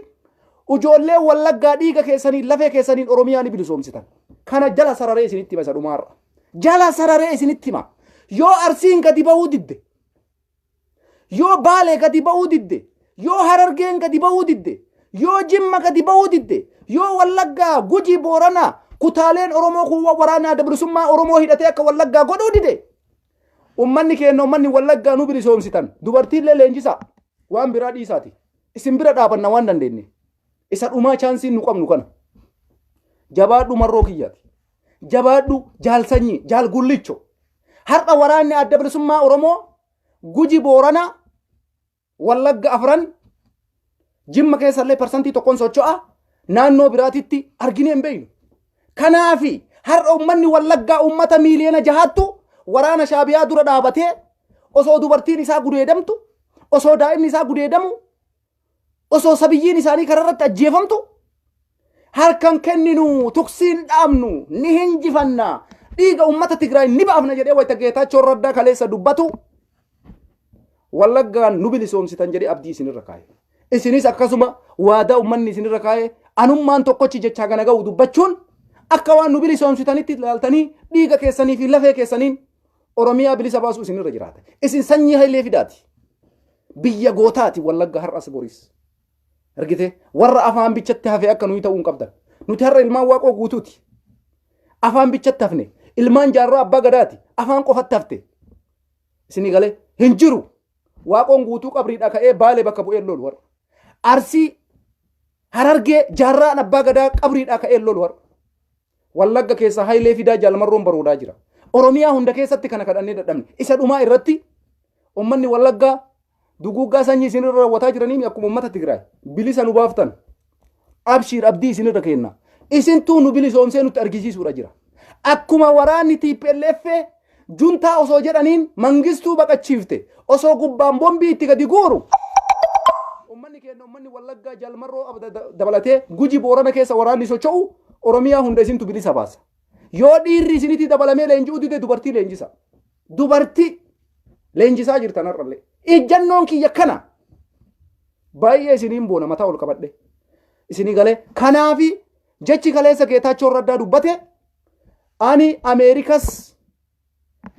ijoollee Wallaggaa dhiiga keessaniin, lafee keessaniin Oromiyaa ni bilisoomsitan. Kana jala sararee isinitti hima, isa dhumaarra. Jala sararee isinitti hima. Yoo Arsiin gadi ba'uu didde, yoo Baalee gadi ba'uu didde, yoo Harargeen gadi ba'uu didde, yoo Jimma gadi ba'uu didde, yoo Wallaggaa, Guji, Booranaa, kutaaleen Oromoo kuuwwan waraana Adda Bilisummaa Oromoo hidhatee akka Wallaggaa godhuu dide, ummanni keenya, ummanni Wallaggaa nu bilisoomsitan. Dubartiillee leenjisaa, waan biraa dhiisaati. Isin bira dhaabanna waan dandeenye. Isa dhumaa chaansiin nu qabnu kana. Jabaadhu marroo kiyyaati. Jabaadhu jaalsanyii, jaal gullicho. Har'a waraanni Adda Bilisummaa Oromoo Guji, Booranaa, Wallagga afran, Jimma keessallee 1% socho'a, naannoo biraatitti arginee hin beeknu. Kanaafi har'a uummanni Wallaggaa uummata miiliyoona 6ttu waraana Shaabiyaa dura dhaabatee, osoo dubartiin isaa gudeedamtu, osoo daa'imni isaa gudeedamu, osoo sabiyyiin isaanii kararratti ajjeefamtu, Harkan kenninu, tuksiin dhaabnu, ni hinjifanna, dhiiga ummata Tigraay ni baafna jedhee wayita Geetaachoo Raddaa kaleessa dubbatu, Wallaggaan nu bilisoomsitan jedhee abdii isinirra kaa'e. Isinis akkasuma waadaa ummanni isinirra kaa'e, anummaan tokkochi jechaa kana ga'u dubbachuun akka waan nu bilisoomsitanitti ilaaltanii, dhiiga keessanii fi lafee keessaniin Oromiyaa bilisa baasuu isinirra jiraata. Isin sanyii Hayilee Fidaati. Biyya gootaati Wallagga har'as boris. Argite, warra afaan bichatti hafe akka nuyi ta'uu hin qabdan. Nuti har'a ilmaan Waaqoo Guutuuti. Afaan bichatti hafne. Ilmaan Jaarraa Abbaa Gadaati. Afaan qofatti hafte. Isinii galee hin jiru. Waaqoon Guutuu qabriidhaa ka'ee Baalee bakka bu'ee lolu warra. Arsii, Harargee, Jaarraan Abbaa Gadaa qabriidhaa ka'ee lolu warra. Wallagga keessa Hayilee Fidaa Jaalmarroon baroodaa jira. Oromiyaa hunda keessatti kana kadhannee dadhabne. Isa dhumaa irratti uummanni Wallaggaa duguuggaa sanyii isinirra raawwataa jiranii akkuma uummata Tigraay bilisa nu baaftan. Abshiir, abdii isinirra kenna. Isintuu nu bilisoomsee nutti argisiisuudha jira. Akkuma waraanni TPLF juntaa osoo jedhaniin Mangistuu baqachiifte, osoo gubbaan bombii itti gadi guuru, uummanni keenya, uummanni Wallaggaa, Jaalmarroo dabalatee Guji Boorana keessa waraanni socho'u, Oromiyaa hunda isintu bilisa baasa. Yoo dhiirri isinitti dabalamee leenji'uu dide, dubartii leenjisa. Dubartii leenjisaa jirtan har'allee. Ijjannoon kiyya kana, baay'ee isiniin boona, mataa ol qabadhe. Isinii galee? Kanaafi jechi kaleessa Geetaachoo Raddaa dubbate, ani Ameerikas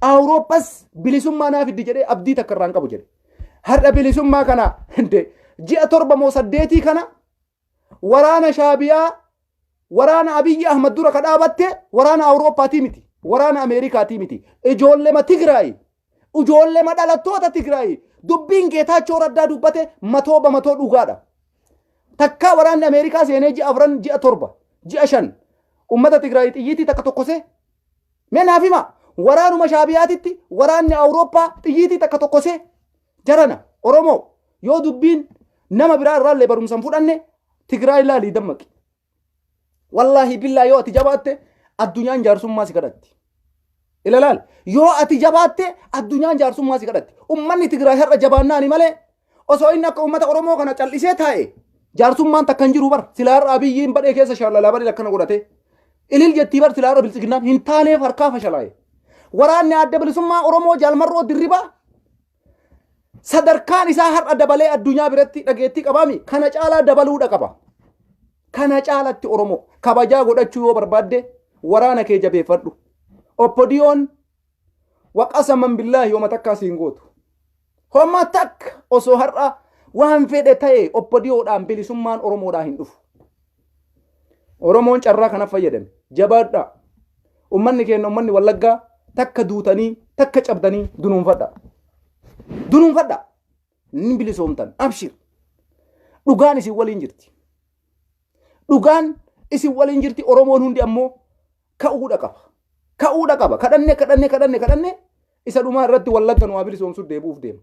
Awurooppas bilisummaa naa fiddi jedhee abdii takka irraa hin qabu jedhe. Har'a bilisummaa kana ji'a 7 moo 8 kana waraana Shaabiyaa, waraana Abiyyi Ahmad dura ka dhaabatte waraana Awurooppaatii miti, waraana Ameerikaatii miti, ijoollema Tigraay, ijoollema dhalattoota Tigraay. Dubbiin Geetaachoo Raddaa dubbate matoo bamatoo dhugaadha. Takkaa waraanni Ameerikaa seenee ji'a 4, ji'a 7, ji'a 5 ummata Tigraay xiyyiitii takka tokkosee mee naaf hima. Waraanuma Shaabiyaatitti waraanni Awurooppaa xiyyiitii takka tokkosee? Jarana Oromoo, yoo dubbiin nama biraa irraallee barumsa hin fudhanne, Tigraay laalii dammaqi. Wallaahi billaa, yoo ati jabaatte addunyaan jaarsummaa si kadhatti. Ilalaal, yoo ati jabaatte addunyaan jaarsummaa si kadhatti. Ummanni Tigraay har'a jabaannaani malee, osoo inni akka uummata Oromoo kana callisee taa'e jaarsummaan takka hin jiru bar. Silaa har'a Abiyyiin badhee keessa shaalalaa badhee akkana godhate. Ilil jettii bar silaa har'a Biltsiginnaan hin taaneef harkaa fashalaa'e. Waraanni Adda Bilisummaa Oromoo Jaalmarroo Dirribaa sadarkaan isaa har'a dabalee addunyaa biratti dhageettii qabaami, kana caalaa dabaluudha qaba. Kana caalatti Oromoo kabajaa godhachuu yoo barbaadde, waraana kee jabeeffadhu. Oppodiyoon waqasaman billaahi homa takkaa siin gootu. Homa takka osoo har'a waan fedhe ta'e oppodiyoodhaan bilisummaan Oromoodhaa hin dhufu. Oromoon carraa kana fayyadame. Jabaadhaa. Ummanni keenya, ummanni Wallaggaa, takka duutanii takka cabdanii dunuunfadha. Dunuunfadha. Ni bilisoomtan. Abshir. Dhugaan isin waliin jirti. Dhugaan isin waliin jirti. Oromoon hundi ammoo ka'uudha qaba. Ka'uudha qaba. Kadhanne, kadhanne, kadhanne, kadhanne, isa dhumaa irratti Wallagga nu haa bilisoomsu deebi'uuf deema.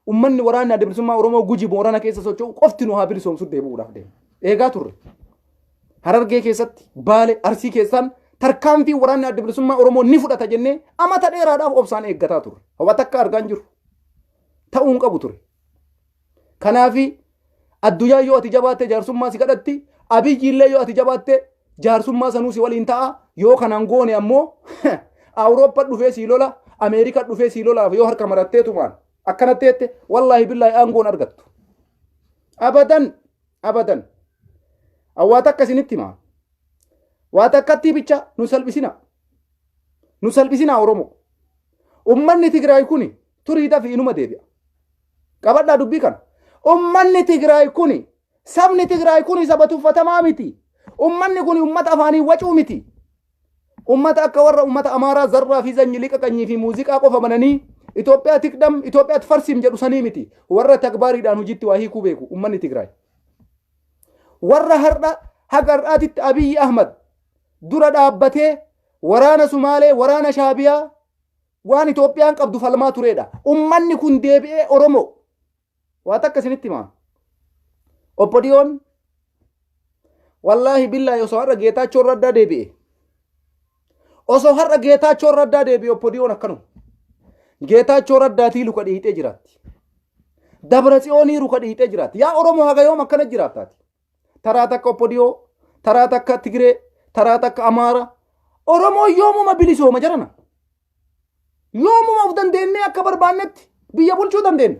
Ummanni, waraanni Adda Bilisummaa Oromoo Guji Boorana keessa socho'u qofti nu haa bilisoomsu deebi'uudhaaf deema. Eegaa turre. Harargee keessatti, Baale, Arsii keessaan tarkaanfii waraanni Adda Bilisummaa Oromoo ni fudhata jennee amata dheeraadhaaf obsaan eeggataa turre. Homa takka argaa hin jiru. Ta'uu hin qabu ture. Kanaafi addunyaa yoo ati jabaatte jaarsummaa si kadhatti, Abiyyi illee yoo ati jabaatte jaarsummaa sanuu si waliin ta'a. Yoo kanaan goone ammoo Awurooppaa dhufee sii lola, Ameerikaa dhufee sii lolaaf yoo harka maratteetumaan akkanatti jette, wallaahi billaahi aangoon argattu. Abadan, abadan. Waa takka isinitti himaa. Waa takkatti bicha nu salphisina. Nu salphisina Oromoo. Ummanni Tigraay kuni turii dafi inuma deebi'a. Qabadhaa dubbii kana. Ummanni Tigraay kuni, sabni Tigraay kuni saba tuffatamaa miti. Ummanni kuni ummata afaanii wacuu miti. Ummata akka warra ummata Amaaraa zarraa fi zanyi liqa qanyii fi muuziqaa qofa bananii Itoophiyaa tikdam, Itoophiyaa farsiim jedhu sanii miti. Warra takbaariidhaan hojiitti waa hiikuu beeku ummanni Tigraay. Warra har'a haga har'aatitti Abiyyi Ahmad dura dhaabbatee waraana Sumaalee, waraana Shaabiyaa, waan Itoophiyaan qabdu falmaa turedha. Ummanni kun deebi'ee Oromoo. Waa takka isinitti himaa. Obbo Diyoon, wallaahi billaahi, osoo har'a Geetaachoo Raddaa deebi'e. Osoo har'a Geetaachoo Raddaa deebi'e, Obbo Diyoon akkanuma. Geetaachoo Raddaatii luka dhiixee jiraatti. Dabra Tsiyoonii luka dhiixee jiraatti. Yaa Oromoo, haga yoom akkana jiraattaati? Taraa takka Obbo Diyoo, Taraa takka Tigiree, taraa takka Amaara. Oromoo yoomuma bilisooma jarana. Yoomuma of dandeennee akka barbaannetti biyya bulchuu dandeenya.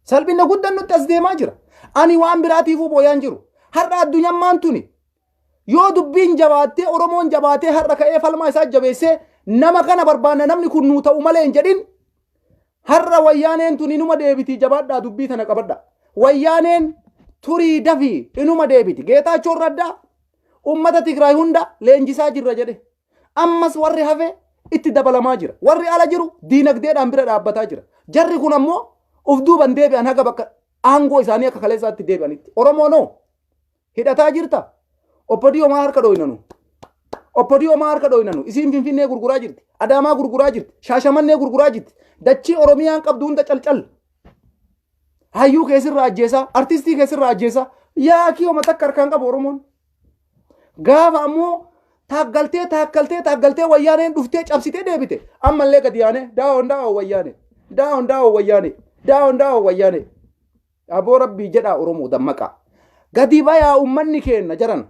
Salphina guddaan nutti as deemaa jira. Ani waan biraatiifuu booyaan jiru. Har'a addunyammaan tuni yoo dubbiin jabaattee, Oromoon jabaatee har'a ka'ee falmaa isaa jabeessee nama kana barbaanna, namni kun nuu ta'u malee hin jedhin, har'a Wayyaaneen tun inuma deebiti. Jabaadhaa, dubbii tana qabadha. Wayyaaneen turii dafii inuma deebiti. Geetaachoon Raddaa ummata Tigraay hunda leenjisaa jirra jedhe. Ammas warri hafe itti dabalamaa jira. Warri ala jiru diinagdeedhaan bira dhaabbataa jira. Jarri kun ammoo uf duuban deebi'an haga bakka aangoo isaanii akka kaleessaatti deebi'anitti. Oromoonoo, hidhataa jirta? OPDO maa harka dhooynanu? OPDO maa harka dhooynanu? Isiin Finfinnee gurguraa jirti. Adaamaa gurguraa jirti. Shaashamannee gurguraa jirti. Dachii Oromiyaan qabdu hunda calcal. Hayyuu keessirraa ajjeesaa, artistii keessirraa ajjeesaa. Yaakii homa takka harkaan qabu Oromoon. Gaafa ammoo taaggaltee taaggaltee taaggaltee Wayyaaneen dhuftee cabsitee deebite. Ammallee gadi yaane down down Wayyaane. Down down Wayyaane. Down down Wayyaane. Aboo, Rabbii jedhaa, Oromoo dammaqaa. Gadi bayaa uummanni keenna jaran.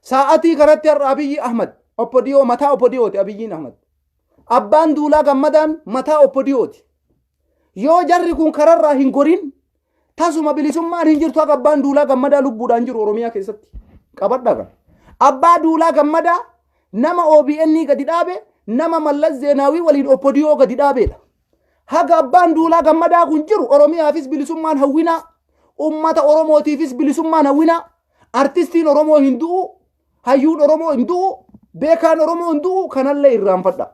Sa'atii kanatti har'a Abiyyi Ahmad OPDO, mataa OPDOti Abiyyiin Ahmad. Abbaan Duulaa Gammadaan mataa OPDOti. Yoo jarri kun kararraa hin gorin tasuma bilisummaan hin jirtu akka Abbaan Duulaa Gammadaa lubbuudhaan jiru Oromiyaa keessatti. Qabadhaa kan. Abbaa Duulaa Gammadaa nama OBN gadi dhaabe, nama Mallas Zeenaawii waliin OPDO gadi dhaabeedha. Haga Abbaan Duulaa Gammadaa kun jiru Oromiyaafis bilisummaan hawwinaa, ummata Oromootiifis bilisummaan hawwinaa, artistiin Oromoo hin du'u, hayyuun Oromoo hin du'u, beekaan Oromoo hin du'u, kanallee irraanfadha.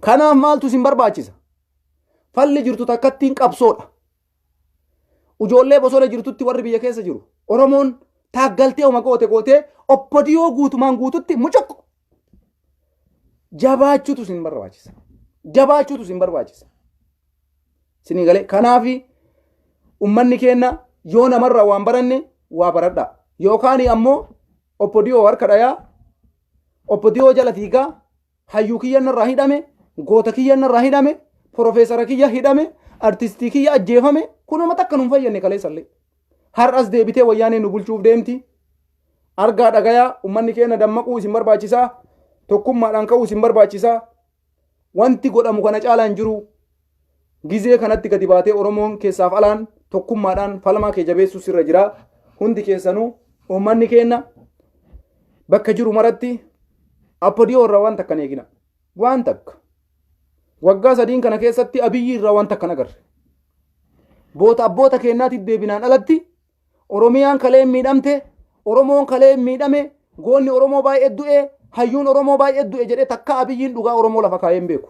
Kanaaf maaltu isin barbaachisa? Falli jirtu takkattiin qabsoodha. Ijoollee bosona jirtutti warri biyya keessa jiru. Oromoon taaggaltee oma goote gootee OPDO guutumaan guututti mucuq. Jabaachuutu isin barbaachisa. Jabaachuutu isin barbaachisa. Isinii galee? Kanaafi ummanni keenya yoo namarraa waan baranne waa baradha. Yookaan ammoo OPDO harka dhayaa, OPDO jala fiigaa, hayyuu kiyya narraa hidhame, goota kiyya narraa hidhame, profeesara kiyya hidhame, artistii kiyya ajjeefame, kunuma takka nun fayyadne kaleessallee. Har'as deebitee Wayyaanee nu bulchuuf deemti. Argaa dhagayaa, ummanni keenya dammaquu isin barbaachisaa. Tokkummaadhaan ka'uu isin barbaachisaa. Wanti godhamu kana caalaa hin jiru. Gizee kanatti gadi baatee Oromoon keessaaf alaan tokkummaadhaan falmaa kee jabeessuu sirra jira. Hundi keessanuu uummanni keenya bakka jiru maratti OPDO irraa waan takka hin eegina. Waan takka. Waggaa 3n kana keessatti Abiyyi irraa waan takka hin agarre. Boota abboota keenyaatti deebinaan alatti Oromiyaan kalee miidhamte, Oromoon kalee miidhame, goonni Oromoo baay'ee du'e, hayyuun Oromoo baay'ee du'e jedhee takka Abiyyiin dhugaa Oromoo lafa kaayee hin beeku.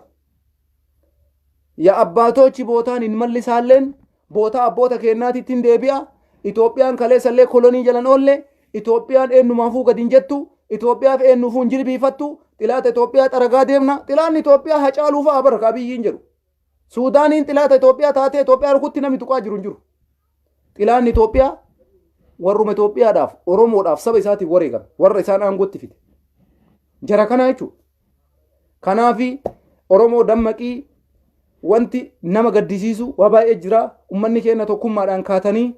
Yaa abbaatoochi, bootaan hin mallisaalleen boota abboota keenyaatitti hin deebi'a. Itoophiyaan kaleessallee kolonii jalan oolle, Itoophiyaan eenyumaafuu gadi hin jettu, Itoophiyaaf eenyuufuu hin jilbiifattu, xilaata Itoophiyaa xaragaa deemna. Xilaanni Itoophiyaa Hacaaluu fa'a barka Abiyyiin jedhu. Suudaaniin xilaata Itoophiyaa taatee Itoophiyaa rukutti namni tuqaa jiru hin jiru. Xilaanni Itoophiyaa warruma Itoophiyaadhaaf, Oromoodhaaf, saba isaatiif wareegame, warra isaan aangootti fide. Jara kana jechuudha. Kanaafi Oromoo dammaqii, wanti nama gaddisiisu waa baay'ee jira. Uummanni keenya tokkummaadhaan kaatanii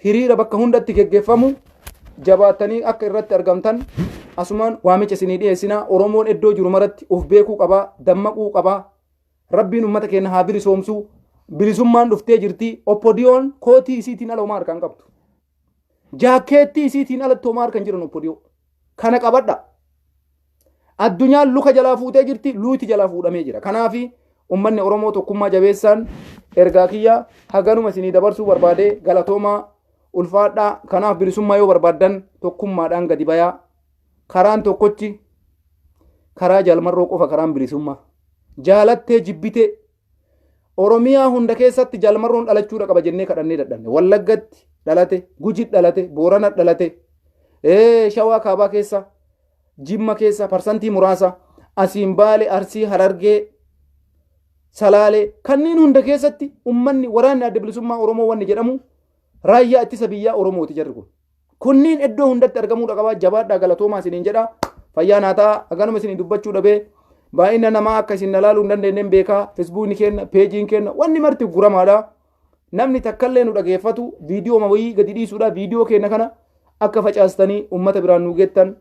hiriira bakka hundatti geggeeffamu jabaattanii akka irratti argamtan asumaan waamicha isinii dhiyeessinaa. Oromoon iddoo jiru maratti of beekuu qabaa, dammaquu qabaa. Rabbiin uummata keenya haa bilisoomsuu. Bilisummaan dhuftee jirti. OPDOn kootii isiitiin ala homaa harkaan qabdu. Jaakkeettii isiitiin alatti homaa harkaan jiran OPDO. Kana qabadha. Addunyaan luka jalaa fuutee jirti, luuti jalaa fuudhamee jira. Kanaafi uummanni Oromoo tokkummaa jabeessaan ergaa kiyya haganuma isinii dabarsuu barbaade. Galatoomaa, ulfaadhaa. Kanaaf bilisummaa yoo barbaaddan tokkummaadhaan gadi bayaa. Karaan tokkochi karaa Jaalmarroo qofa, karaan bilisummaa. Jaalattee jibbitee Oromiyaa hunda keessatti Jaalmarroon dhalachuudha qaba jennee kadhannee dadhabne. Wallaggatti dhalate, Guji dhalate, Boorana dhalate, Shawaa Kaabaa keessa, Jimma keessa parsantii muraasa, asiin Baale, Arsii, Harargee, Salaalee kanneen hunda keessatti ummanni waraanni Adda Bilisummaa Oromoo wanni jedhamu raayyaa ittisa biyyaa Oromooti jarri kun. Kunniin iddoo hundatti argamuudha qabaa. Jabaadhaa, galatoomaa isiniin jedha. Fayyaa naa ta'a. Haganuma isinii dubbachuu dhabee baay'ina namaa akka isin ilaaluu hin dandeenyeen beekaa. Feesbuukni kenna, peejiin kenna, wanni marti guramaadha. Namni takkallee nu dhageeffatu viidiyoo wayii gadi dhiisuudha. Viidiyoo keenya kana akka facaastanii ummata biraan nu geettan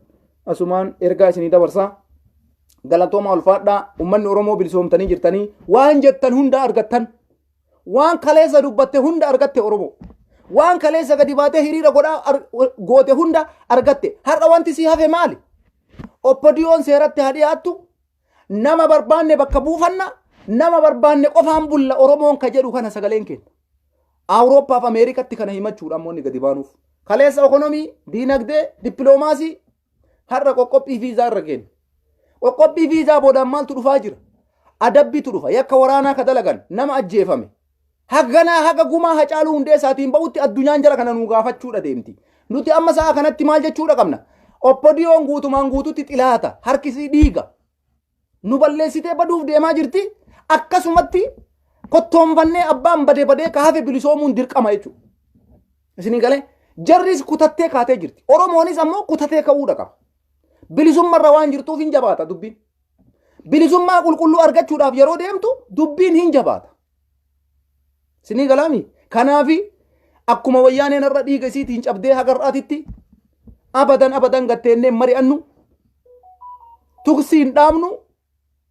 asumaan ergaa isinii dabarsaa. Galatooma, ulfaadhaa. Ummanni Oromoo bilisoomtanii jirtanii, waan jettan hunda argattan, waan kaleessa dubbatte hunda argatte. Oromoo, waan kaleessa gadi baatee hiriira godhaa goote hunda argatte. Har'a wanti si hafe maali? OPDOn seeratti haa dhiyaattu, nama barbaanne bakka buufanna, nama barbaanne qofaan bulla Oromoon ka jedhu kana sagaleen kenna. Awurooppaaf Ameerikatti kana himachuudha ammoo inni gadi baanuuf. Kaleessa ekonomii, diinagdee, dippiloomaasii, har'a qoqqophii viizaa irra kenna. Qoqqophii viizaa boodaan maaltu dhufaa jira? Adabbitu dhufa. Yakka waraanaa ka dalagan, nama ajjeefame. Haganaa haga gumaa Hacaaluu Hundeessaatiin ba'utti addunyaan jara kana nuu gaafachuudha deemti. Nuti amma sa'a kanatti maal jechuudha qabna? OPDOn guutumaan guututti xilaata. Harkisii dhiiga. Nu balleessitee baduuf deemaa jirti. Akkasumatti kottoonfannee abbaan badee badee ka hafe bilisoomuun dirqama jechuudha. Isinii galee? Jarris kutattee kaatee jirti. Oromoonis ammoo kutatee ka'uudha qaba. Bilisummarra waan jirtuuf hin jabaata dubbiin. Bilisummaa qulqulluu argachuudhaaf yeroo deemtu dubbiin hin jabaata. Isinii galaami? Kanaafi akkuma wayyaaneen irra dhiiga isiitiin cabdee haga har'aatitti abadan abadan gatteennee mari'annu, tuksii hin dhaabnu.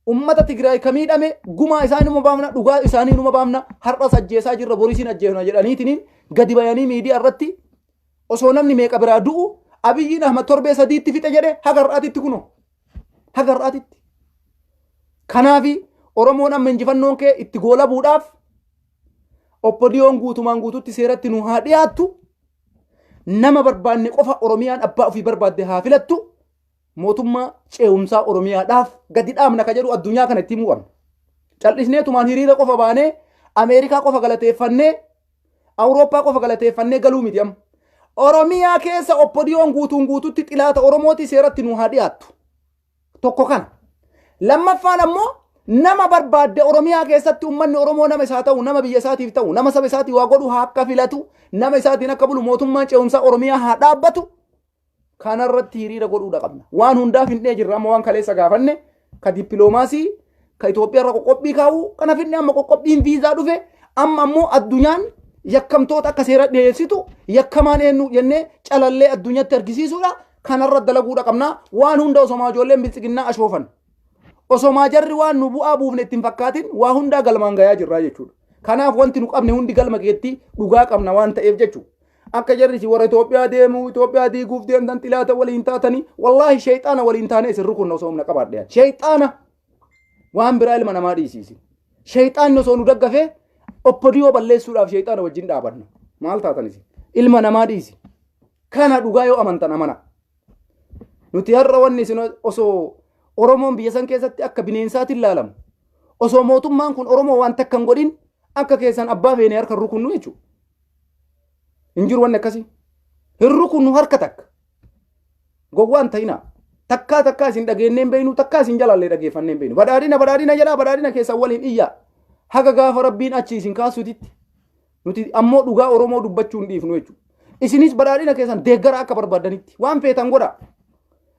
Ummata Tigraay ka miidhame gumaa isaanii numa baafna, dhugaa isaanii numa baafna, har'as ajjeesaa jirra, borisiin ajjeefna jedhaniitiniin gadi bayanii miidiyaa irratti osoo namni meeqa biraa du'u, Abiyyiin Ahmad torbee 3tti fixe jedhe, haga har'aatitti kunoo haga har'aatitti. Kanaafi Oromoon amma injifannoon kee itti goolabuudhaaf OPDOn guutumaan guututti seeratti nu haa dhiyaattu, nama barbaanne qofa Oromiyaan abbaa ofii barbaadde haa filattu, mootummaa ce'umsaa Oromiyaadhaaf gadi dhaabna ka jedhu addunyaa kana itti himuu qabna. Cal'isneetumaan hiriira qofa baanee, Ameerikaa qofa galateeffannee, Awurooppaa qofa galateeffannee galuu miti amma. Oromiyaa keessa OPDOn guutuun guututti xilaata Oromooti, seeratti nu haa dhiyaattu. Tokko kana. Lammaffaan ammoo nama barbaadde Oromiyaa keessatti uummanni Oromoo nama isaa ta'u, nama biyya isaatiif ta'u, nama saba isaatii waa godhu haa akka filatu, nama isaatiin akka bulu mootummaan ce'umsaa Oromiyaa haa dhaabbatu. Kanarratti hiriira godhuudha qabna. Waan hundaa finnee jirra amma. Waan kaleessa gaafanne, ka dippiloomaasii, ka Itoophiyaa irra qoqqobbii kaa'uu kana finne. Amma qoqqobbiin viizaa dhufe. Amma ammoo addunyaan yakkamtoota akka seera dhiyeessitu, yakkamaan eenyu jennee calallee addunyatti argisiisuudha. Kanarra dalaguudha qabna. Waan hunda osomaa ijoolleen biltsiginnaa ashoofan, osomaa jarri waan nu bu'aa buufne ittiin fakkaatin, waa hundaa galmaan gayaa jirraa jechuudha. Kanaaf wanti nu qabne hundi galma geetti, dhugaa qabna waan ta'eef jechuudha. Akka jarri si warra Itoophiyaa deemu, Itoophiyaa diiguuf deemtan, xilaata waliin taatanii, wallaahi sheexaana waliin taanee isin rukunna osoo humna qabaadhe. Sheexaana, waan biraa ilma namaa dhiisiisi. Sheexaanni osoo nu daggafee OPDO balleessuudhaaf sheexaana wajjin dhaabanna. Maal taatan isin? Ilma namaa dhiisi. Kana dhugaa yoo amantan amana. Nuti har'a wanni isin osoo Oromoon biyya san keessatti akka bineensaatiin ilaalamu, osoo mootummaan kun Oromoo waan takka hin godhin, akka keessan abbaa feene harka rukunnu jechuudha. Hin jiru wanni akkasii. Hin rukunnu harka takka. Gowwaan ta'inaa. Takkaa takkaa isin dhageennee hin beeknu, takkaa isin jalaallee dhageeffannee hin beeknu. Badhaadhina badhaadhina jedhaa, badhaadhina keessan waliin iyyaa. Haga gaafa Rabbiin achi isin kaasutitti. Nuti ammoo dhugaa Oromoo dubbachuu hin dhiifnu jechuudha. Isinis badhaadhina keessan deeggara akka barbaadanitti. Waan feetan godhaa.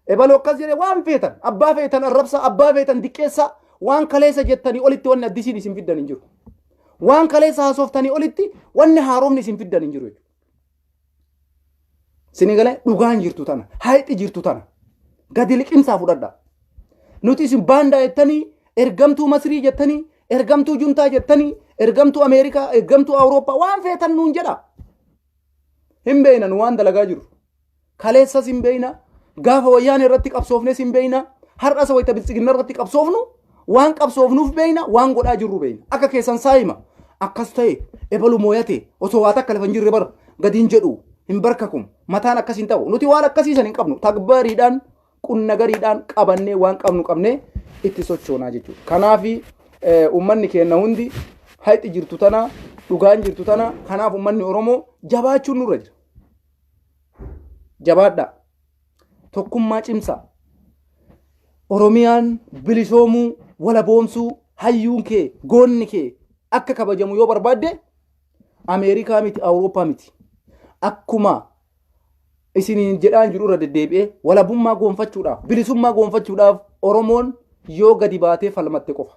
Ebaloo akkas jedhee, waan feetan abbaa feetan arrabsaa, abbaa feetan diqqeessaa, waan kaleessa jettanii olitti wanni addisiin isin fiddan hin jiru. Waan kaleessa haasoftanii olitti wanni haaromni isin fiddan hin jiru jechuudha. Isinii galee? Dhugaan jirtu tana, hayxi jirtu tana. Gadi liqimsaa fudhadhaa. Nuti isin baandaa jettanii, ergamtuu Masrii jettanii, ergamtuu juntaa jettanii, ergamtuu Ameerikaa, ergamtuu Awurooppaa, waan feetan nuun jedha. Hin beekna nu waan dalagaa jirru. Kaleessas hin beekna, gaafa wayyaanee irratti qabsoofnes hin beekna, har'as wayita biltsiginna irratti qabsoofnu waan qabsoofnuuf beekna, waan godhaa jirru beekna. Akka keessan saayima akkas ta'e, ebalu mooyate, osoo waa takka lafa hin jirre bara gadi hin jedhu, hin barkakum, mataan akkas hin ta'u. Nuti waan akkasiisan hin qabnu. Takbariidhaan qunna gariidhaan qabannee, waan qabnu qabnee itti sochoonaa jechuudha. Kanaafi uummanni keenya hundi hayxi jirtu tana, dhugaan jirtu tana. Kanaaf uummanni Oromoo jabaachuun nurra jira. Jabaadhaa. Tokkummaa cimsaa. Oromiyaan bilisoomuu, walaboomsuu, hayyuun kee, goonni kee akka kabajamu yoo barbaadde, Ameerikaa miti, Awurooppaa miti. Akkuma isiniin jedhaan jiru irra deddeebi'ee, walabummaa goonfachuudhaaf, bilisummaa goonfachuudhaaf Oromoon yoo gadi baatee falmatte qofa.